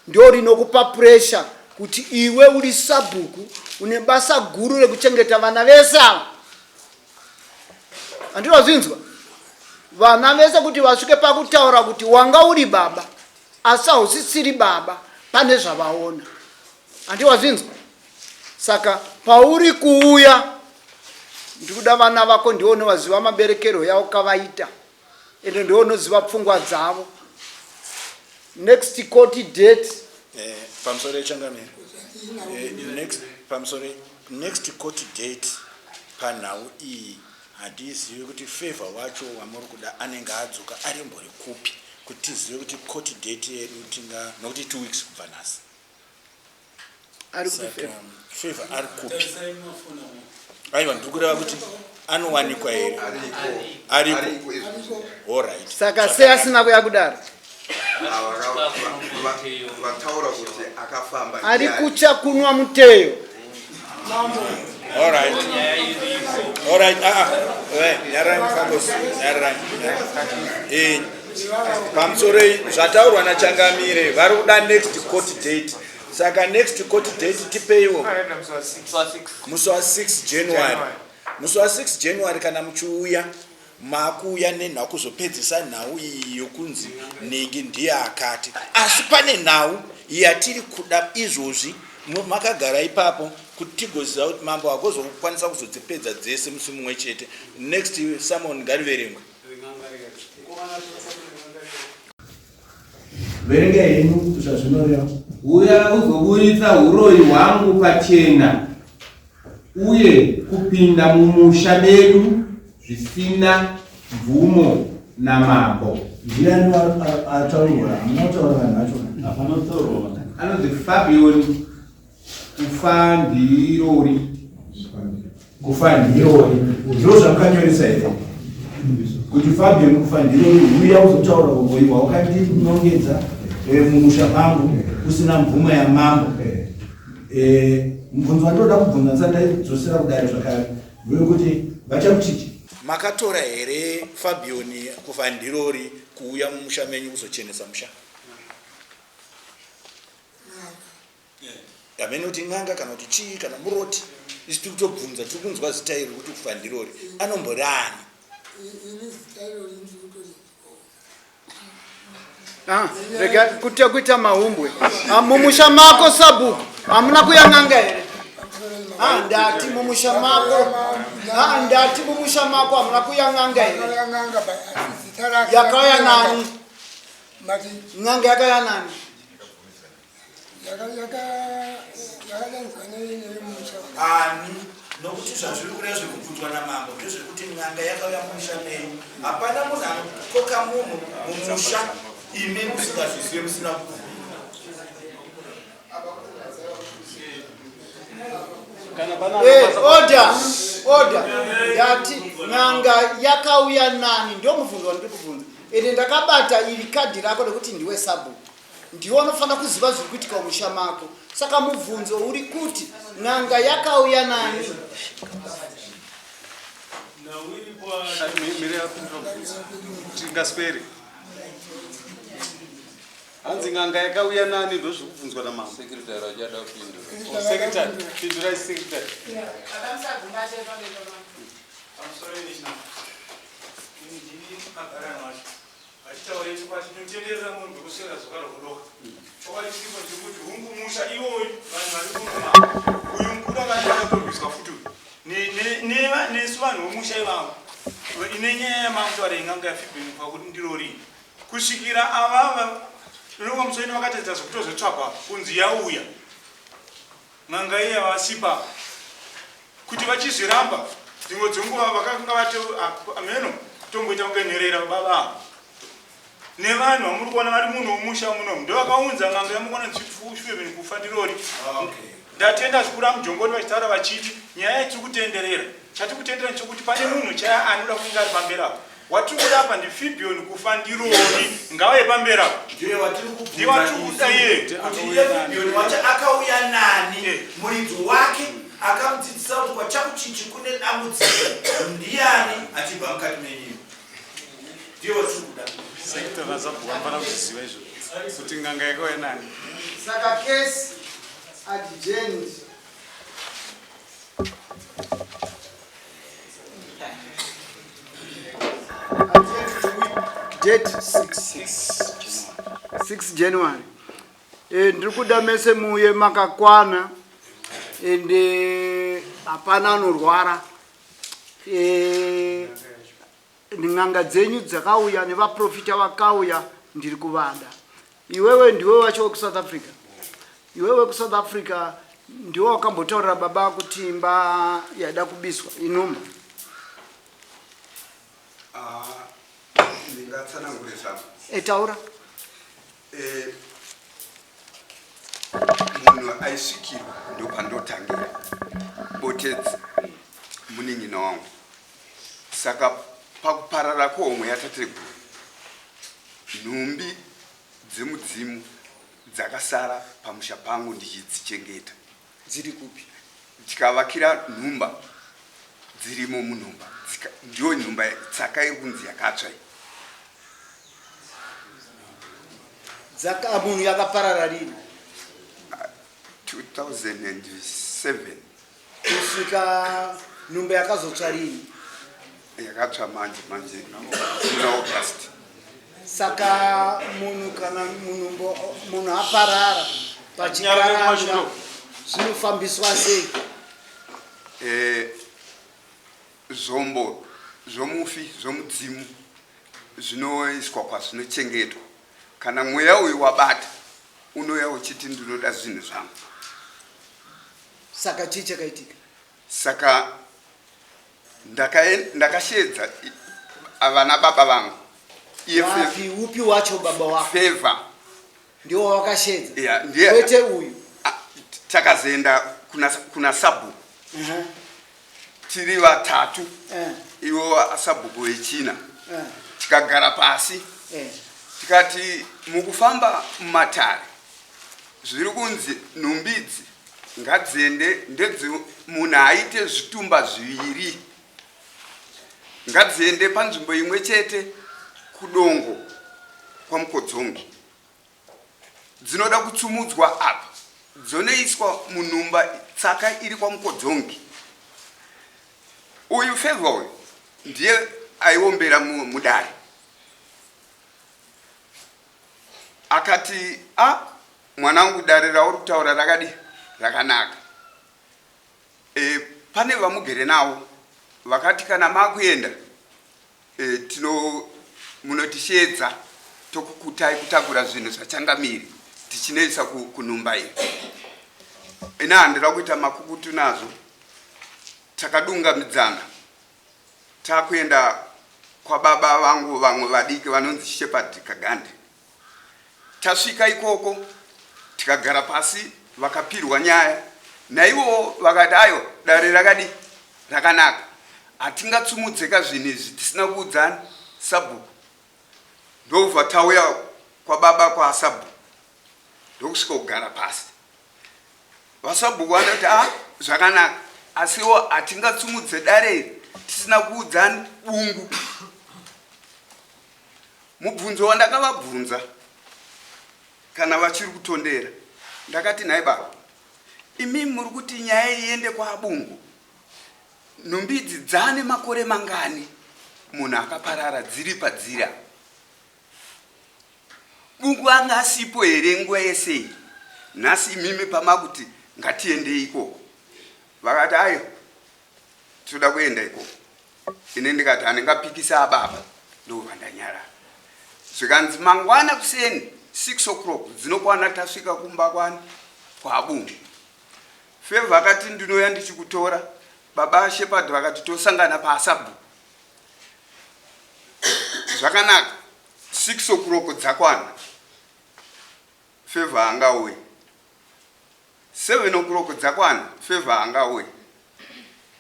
Ndorinokupa pressure kuti iwe uri sabhuku une basa guru rekuchengeta vana vese ava. Andinozvinzwa vana vese kuti vasvike pakutaura kuti wanga uri baba asi hausisiri baba pane zvavaona. Andiwazvinzwa? Saka pauri kuuya ndikuda vana vako ndiwo unovaziva maberekero yavo kavaita ende ndiwo unoziva pfungwa dzavo. Next court date. Eh, pamusoro yechangamire. Eh, next pamusoro next court date panhau iyi hatizivi kuti favor wacho wamuri kuda anenge adzoka arimbori kupi kuti tizive kuti court date yedu tinga nokuti two weeks kubva nhasi. Ari kupi Saka, favor ari kupi? Aiwa ndiri kureva kuti anowanikwa here? Ariko. Alright. Saka sei asina kuya kudaro? Vataura kuti akafamba. Ari kutya kunwa muteyo. Alright. Alright. Ah ah. Eh, nyarai mufambosi. Nyarai. Eh. Pamusoro zvataurwa naChangamire vari kuda next court date. Saka next court date tipeiwo musi wa 6 January. Musi wa 6 January kana muchiuya makuuya nenhau kuzopedzisa nhau iyi yokunzi nhingi ndiye akati. Asi pane nhau yatiri kuda izvozvi makagara ipapo kuti tigoziva kuti mambo agozokwanisa kuzodzipedza dzese musi mumwe chete. Next summon ngariverengwe. Verenga henyu zvazvinoreva. Uya uzoburitsa huroyi hwangu pachena uye kupinda mumusha medu zvisina mvumo namambo. Ndiani ataurwa? Hamuna kutaura vanhu vacho. Hapana kutaurwa. Anonzi Fabian Kufandirori. Kufandirori. Ndizvo zvamukanyoresa here? Kuti Fabian Kufandirori huya uzotaura uroyi hwawakandinongedza eh, mumusha mangu usina mvumo yamambo. Eh, mubvunzo wandinoda kubvunza ndisati ndaidzosera kudare zvakare ndewekuti vachakuchichi Makatora here Fabian Kufandirori kuuya mumusha menyu kuzochenesa musha? Hameno kuti n'anga kana kuti chii kana muroti isu tiri kutobvunza tiri kunzwa zita iri kuti kufa ndirori anombori ani Ah, rega kutya kuita mahumbwe. Ah, mumusha mako sabhuku hamuna kuya n'anga here? Ah, ndati mumusha mako. Ah, ndati mumusha mako hamuna kuya n'anga here? Yakauya nani? N'anga yakauya nani? Ani nokuti zvazviri kureva zvekubvunzwa namambo ndezvekuti n'anga yakauya mumusha menyu hapana munhu anokoka munhu mumusha imi musingazvizive musina kubvuma Eh, order order ndati n'anga yakauya nani ndomubvunzo wandiri kubvunza ende ndakabata iri kadhi rako rekuti ndiwe sabhuku Ndiwe unofanira kuziva zviri kuitika mumusha mako. Saka mubvunzo uri kuti n'anga yakauya nani? Tingaswere. Hanzi n'anga yakauya nani ndozviri kubvunzwa namambo. Secretary achada kupindura. Oh, secretary, pindurai secretary. Pamusoro ini ndini magarano acho. Hatitaure chokwadi tinotenderera munhu kwekuswera zuva rokudoka. Chokwadi chiripo ndechekuti hungu musha iwoyu vanhu vari kunoma uyu mukuru akati akatorwiswa futi uyu nesu vanhu vomusha ivavo ine nyaya yamakutaura yen'anga yafibheni kwakuti ndirori kusvikira avava inovamusoini vakatedza zvekutozotsvagwa kunzi yauya N'anga iya vasipa kuti vachizviramba dzimwe dzenguva vakanga vati hameno kutomboita kunge nherera baba ava nevanhu vamuri kuona vari muno mumusha munomu ndovakaunza n'anga yamukuona nzvifemeni kufa ndirori ndatenda zvikuru amujongoni vachitaura vachiti nyaya yatiri kutenderera. Chatikutendera nechekuti pane munhu chaya anoda kunge ari pamberi apo. Watiri kuda apa ndiFibion kufa ndironi ngauye pamberi apo. Ndiye watiri Ndiye watiri kuda iye. Kuti iye Fibion wacho akauya nani muridzi wake akamudzidzisa kuti kwachakuchichi kune dambudziko ndiyani achibva mukati menyika. Ndiye watiri kuda. Sekta razabhuka vanofanira kuzviziva izvo kuti n'anga yakauya nani. Saka case adjourned. Date 6 6 January. Eh, ndiri kuda mese muuye makakwana ende hapana anorwara. Eh, n'anga dzenyu dzakauya nevaprofita vakauya ndiri kuvada iwewe ndiwe wacho wekuSouth Africa iwewe wekuSouth Africa ndiwe wakambotaurira baba kuti imba yaida kubiswa inumba Ah, ndingatsanangure zvangu etaura eh, munhu aisvikirwa ndopandotangira botedzi munin'ina wangu Saka pakuparara kwehomwe yatateguru, nhumbi dzemudzimu dzakasara pamusha pangu ndichidzichengeta. Dziri kupi? Tikavakira nhumba dzirimo munhumba. Ndiyo nhumba tsaka iri kunzi yakatsva iyi. Dzaka munhu yakaparara rini? 2007. Kusvika nhumba yakazotsva rini? Yakatsva manje manje muna August. Saka munhu kana munhu munhu aparara pachikaranga zvinofambiswa sei? Eh, zvombo zvomufi zvomudzimu zvinoiswa kwazvinochengetwa. Kana mweya uyu wabata unouya uchiti ndinoda zvinhu zvangu. Saka chii chakaitika? Saka ndakasheedza vana baba vangu. Iye Wapi upi wacho baba wako? Favor. Ndiwo wakasheedza? Yeah, ndiye. Kwete uyu. Takazoenda kuna sabhuku. Tiri vatatu. Iwo sabhuku vechina. Tikagara pasi. Tikati mukufamba mumatare Zviri kunzi nhumbi idzi ngadziende ndedze munhu aite zvitumba zviviri. Ngadziende panzvimbo imwe chete kudongo kwaMukodzongi. Dzinoda kutsumudzwa apa dzonoiswa munhumba tsaka iri kwaMukodzongi. Uyu Favour uyu ndiye aiombera mudare. Akati, A, mwanangu, dare rauri kutaura rakadi rakanaka. E, pane vamugere navo vakati kana makuenda e, tino munotisheedza tokukutai kutakura zvinhu zvachangamiri tichinoisa kunhumba iyi. Ini handina kuita makukutu nazvo, takadungamidzana Takuenda kwababa vangu vamwe vadiki vanonzi Shepherd Kagande. Tasvika ikoko tikagara pasi vakapirwa nyaya naivowo vakati ayo dare rakadi rakanaka hatingatsumudzeka zvinhu izvi tisina kuudzani sabhuku ndobva tauya kwababa kwasabhuku ndokusvika kugara pasi Vasabhuku vanoti ah zvakanaka asiwo hatingatsumudze dare iri tisina kuudzani bungu. Mubvunzo wandakavabvunza kana vachiri kutondera ndakati nhai baba imi muri kuti nyaya iende kwabungu nhumbi idzi dzaane makore mangani munhu akaparara dziri padziri apa Bungu anga asipo here nguva yese iyi? Nhasi imimi pamakuti ngatiendei ikoko. Vakati ayo tinoda kuenda ikoko. Ini ndikati handingapikisa ababa ndobva ndanyarara. Zvikanzi mangwana kuseni 6 o'clock dzinokwana tasvika kumba kwani kwaBungu. Favor akati ndinouya ndichikutora. Baba Shepherd vakati tosangana paasabhuku. Zvakanaka. 6 o'clock dzakwana Favor haangauye. 7 o'clock dzakwana Favor haangauye.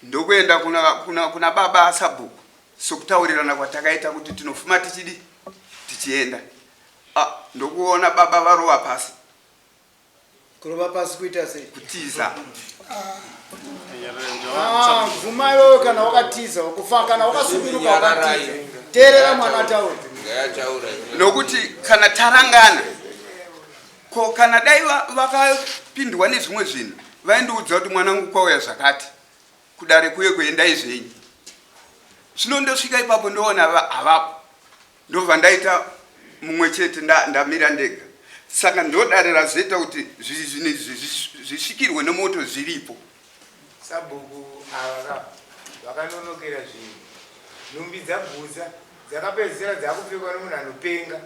Ndokuenda kuna, kuna, kuna baba sabhuku sokutaurirana kwatakaita kuti tinofuma tichidi tichienda. Ah, ndokuona baba varova pasi. Kurova pasi kuita sei? Kutiza. Ah, bvuma iwewe kana wakatiza kufa kana wakasuduruka wakatiza. Teerera mwana ataura. Nokuti kana tarangana ko kana dai vakapindwa nezvimwe zvinhu vaindiudza kuti mwanangu kwauya zvakati kudare kuye kuendai zvenyu. Zvino ndosvika ipapo ndoona havapo. Ndobva ndaita mumwe chete ndamira ndega. Saka ndodare razoita kuti zvinhu izvi zvisvikirwe nemoto zviripo. Sabhuku ava ka vakanonokera zvinhu. Nhumbi dzagutsa dzakapedzisira dzakupfekwa nemunhu anopenga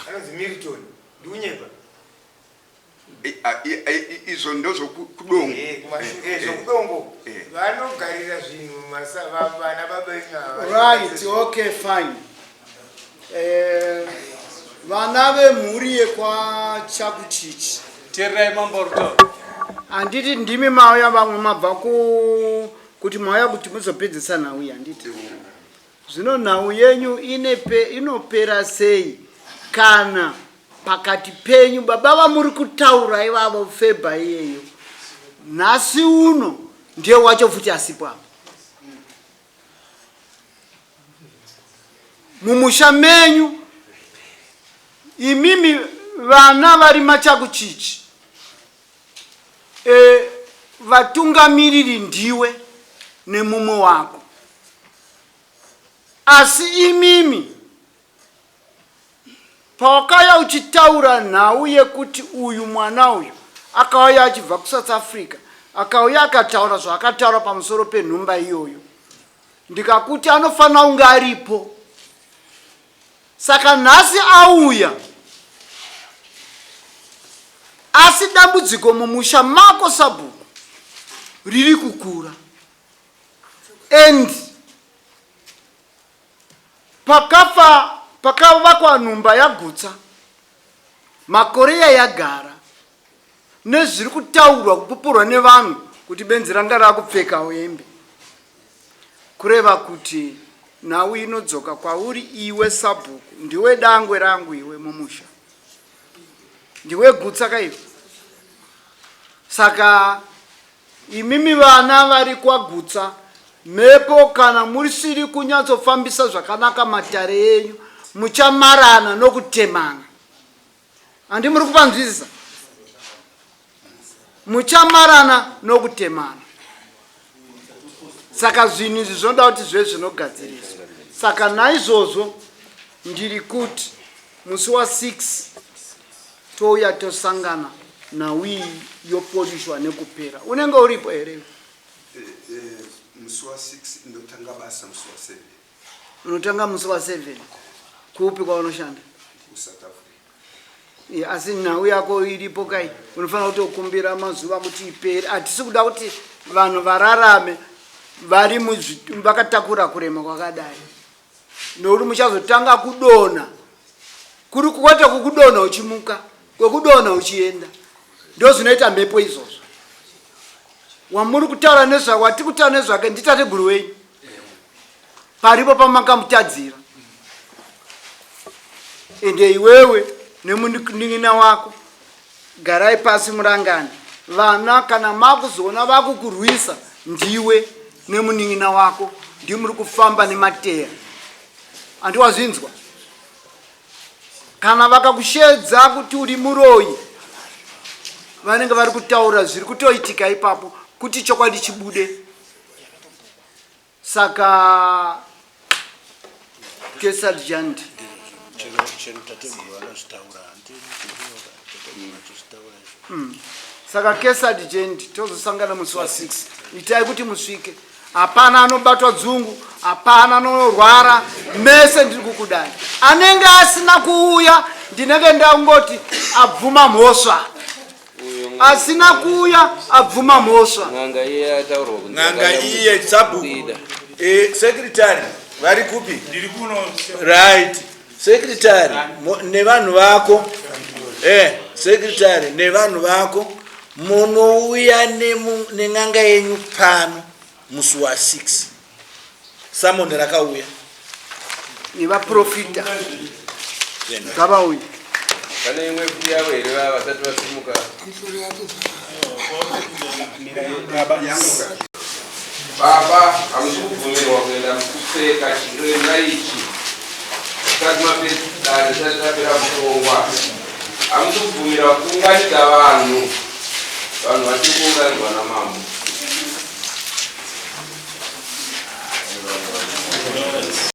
anonzi Milton. Ndikunyepa? Izvo ndozvokudongo. Zvokudongo vanogarira zvinhu vana baba venyu ava. Right, okay, fine. Vana vemhuri yekwaChakuchichi. Teererai mambo Ruto. Handiti ndimi mauya vamwe mabva ku kuti mauya kuti muzopedzisa nhau iyi handiti? Zvino nhau yenyu inepe, inopera sei kana pakati penyu baba vamuri kutaura ivavo Febha iyeyo nhasi uno ndiye wacho futi asipo apa mumusha menyu imimi vana vari machakuchichi e, vatungamiriri ndiwe nemumwe wako asi imimi Pawakauya uchitaura nhau yekuti uyu mwana uyu akauya achibva kuSouth Africa akauya akataura zvaakataura pamusoro penhumba iyoyo ndikakuti anofanira kunge aripo saka nhasi auya asi dambudziko mumusha mako sabhuku riri kukura and Pakafa pakavakwa nhumba yagutsa makore yayagara nezviri kutaurwa kupupurwa nevanhu kuti benzi ranga rakupfekawo hembe kureva kuti nhau inodzoka kwauri iwe sabhuku ndiwe dangwe rangu iwe mumusha ndiwe gutsa kaiwe saka Imimi vana vari kwaGutsa mhepo kana musiri kunyatsofambisa zvakanaka matare enyu muchamarana nokutemana. Handi muri kupanzwisisa? Muchamarana nokutemana. Saka zvinhu izvi zvinoda kuti zvive zvinogadziriswa. Saka naizvozvo ndiri kuti musi wa 6 touya tosangana nhau iyi yopolishwa nekupera unenge uripo here eh, eh, musi wa 6 ndotanga basa musi wa 7 unotanga musi wa 7 kupi kwaunoshanda kusouth africa asi nhau yako iripo kai unofanira kutokumbira mazuva kuti ipere hatisi kuda kuti vanhu vararame vari vakatakura kurema kwakadai nokuti muchazotanga kudonha kuri kwete kukudonha uchimuka kwekudonha uchienda ndozvinoita mhepo izvozvo wamuri kutaura nezvake watiri kutaura nezvake nditateguru wenyu paripo pamakamutadzira ende iwewe nemunin'ina wako Garai pasi murangane vana kana makuzoona vakukurwisa ndiwe nemunin'ina wako ndimuri kufamba nemateya andi wazvinzwa kana vakakushedza kuti uri muroyi vanenge vari kutaura zviri kutoitika ipapo kuti chokwadi chibude Saka kesarjant Saka kesarjant tozosangana musi wa 6 itai kuti musvike hapana anobatwa dzungu hapana anorwara mese ndiri kukudai anenge asina kuuya ndinenge ndangoti abvuma mhosva asina kuuya abvuma mhosva n'anga iye ataurwa kunzi n'anga akada iye sabhuku kuida. eh, secretary vari kupi ndiri kuno right secretary nevanhu vako eh, secretary nevanhu vako munouya nen'anga yenyu pano. Musi wa 6 samoni rakauya. Nevaprofita ngavauye. Pane imwe futi yavo here vava vasati vasimuka? Baba, hamusi kubvumirwa kuenda kupfeka chiremba ichi musati mapedza dare risati rapera kutongwa. Hamusi kubvumirwa kuunganidza vanhu, vanhu vachiri kuunganidzwa namambo.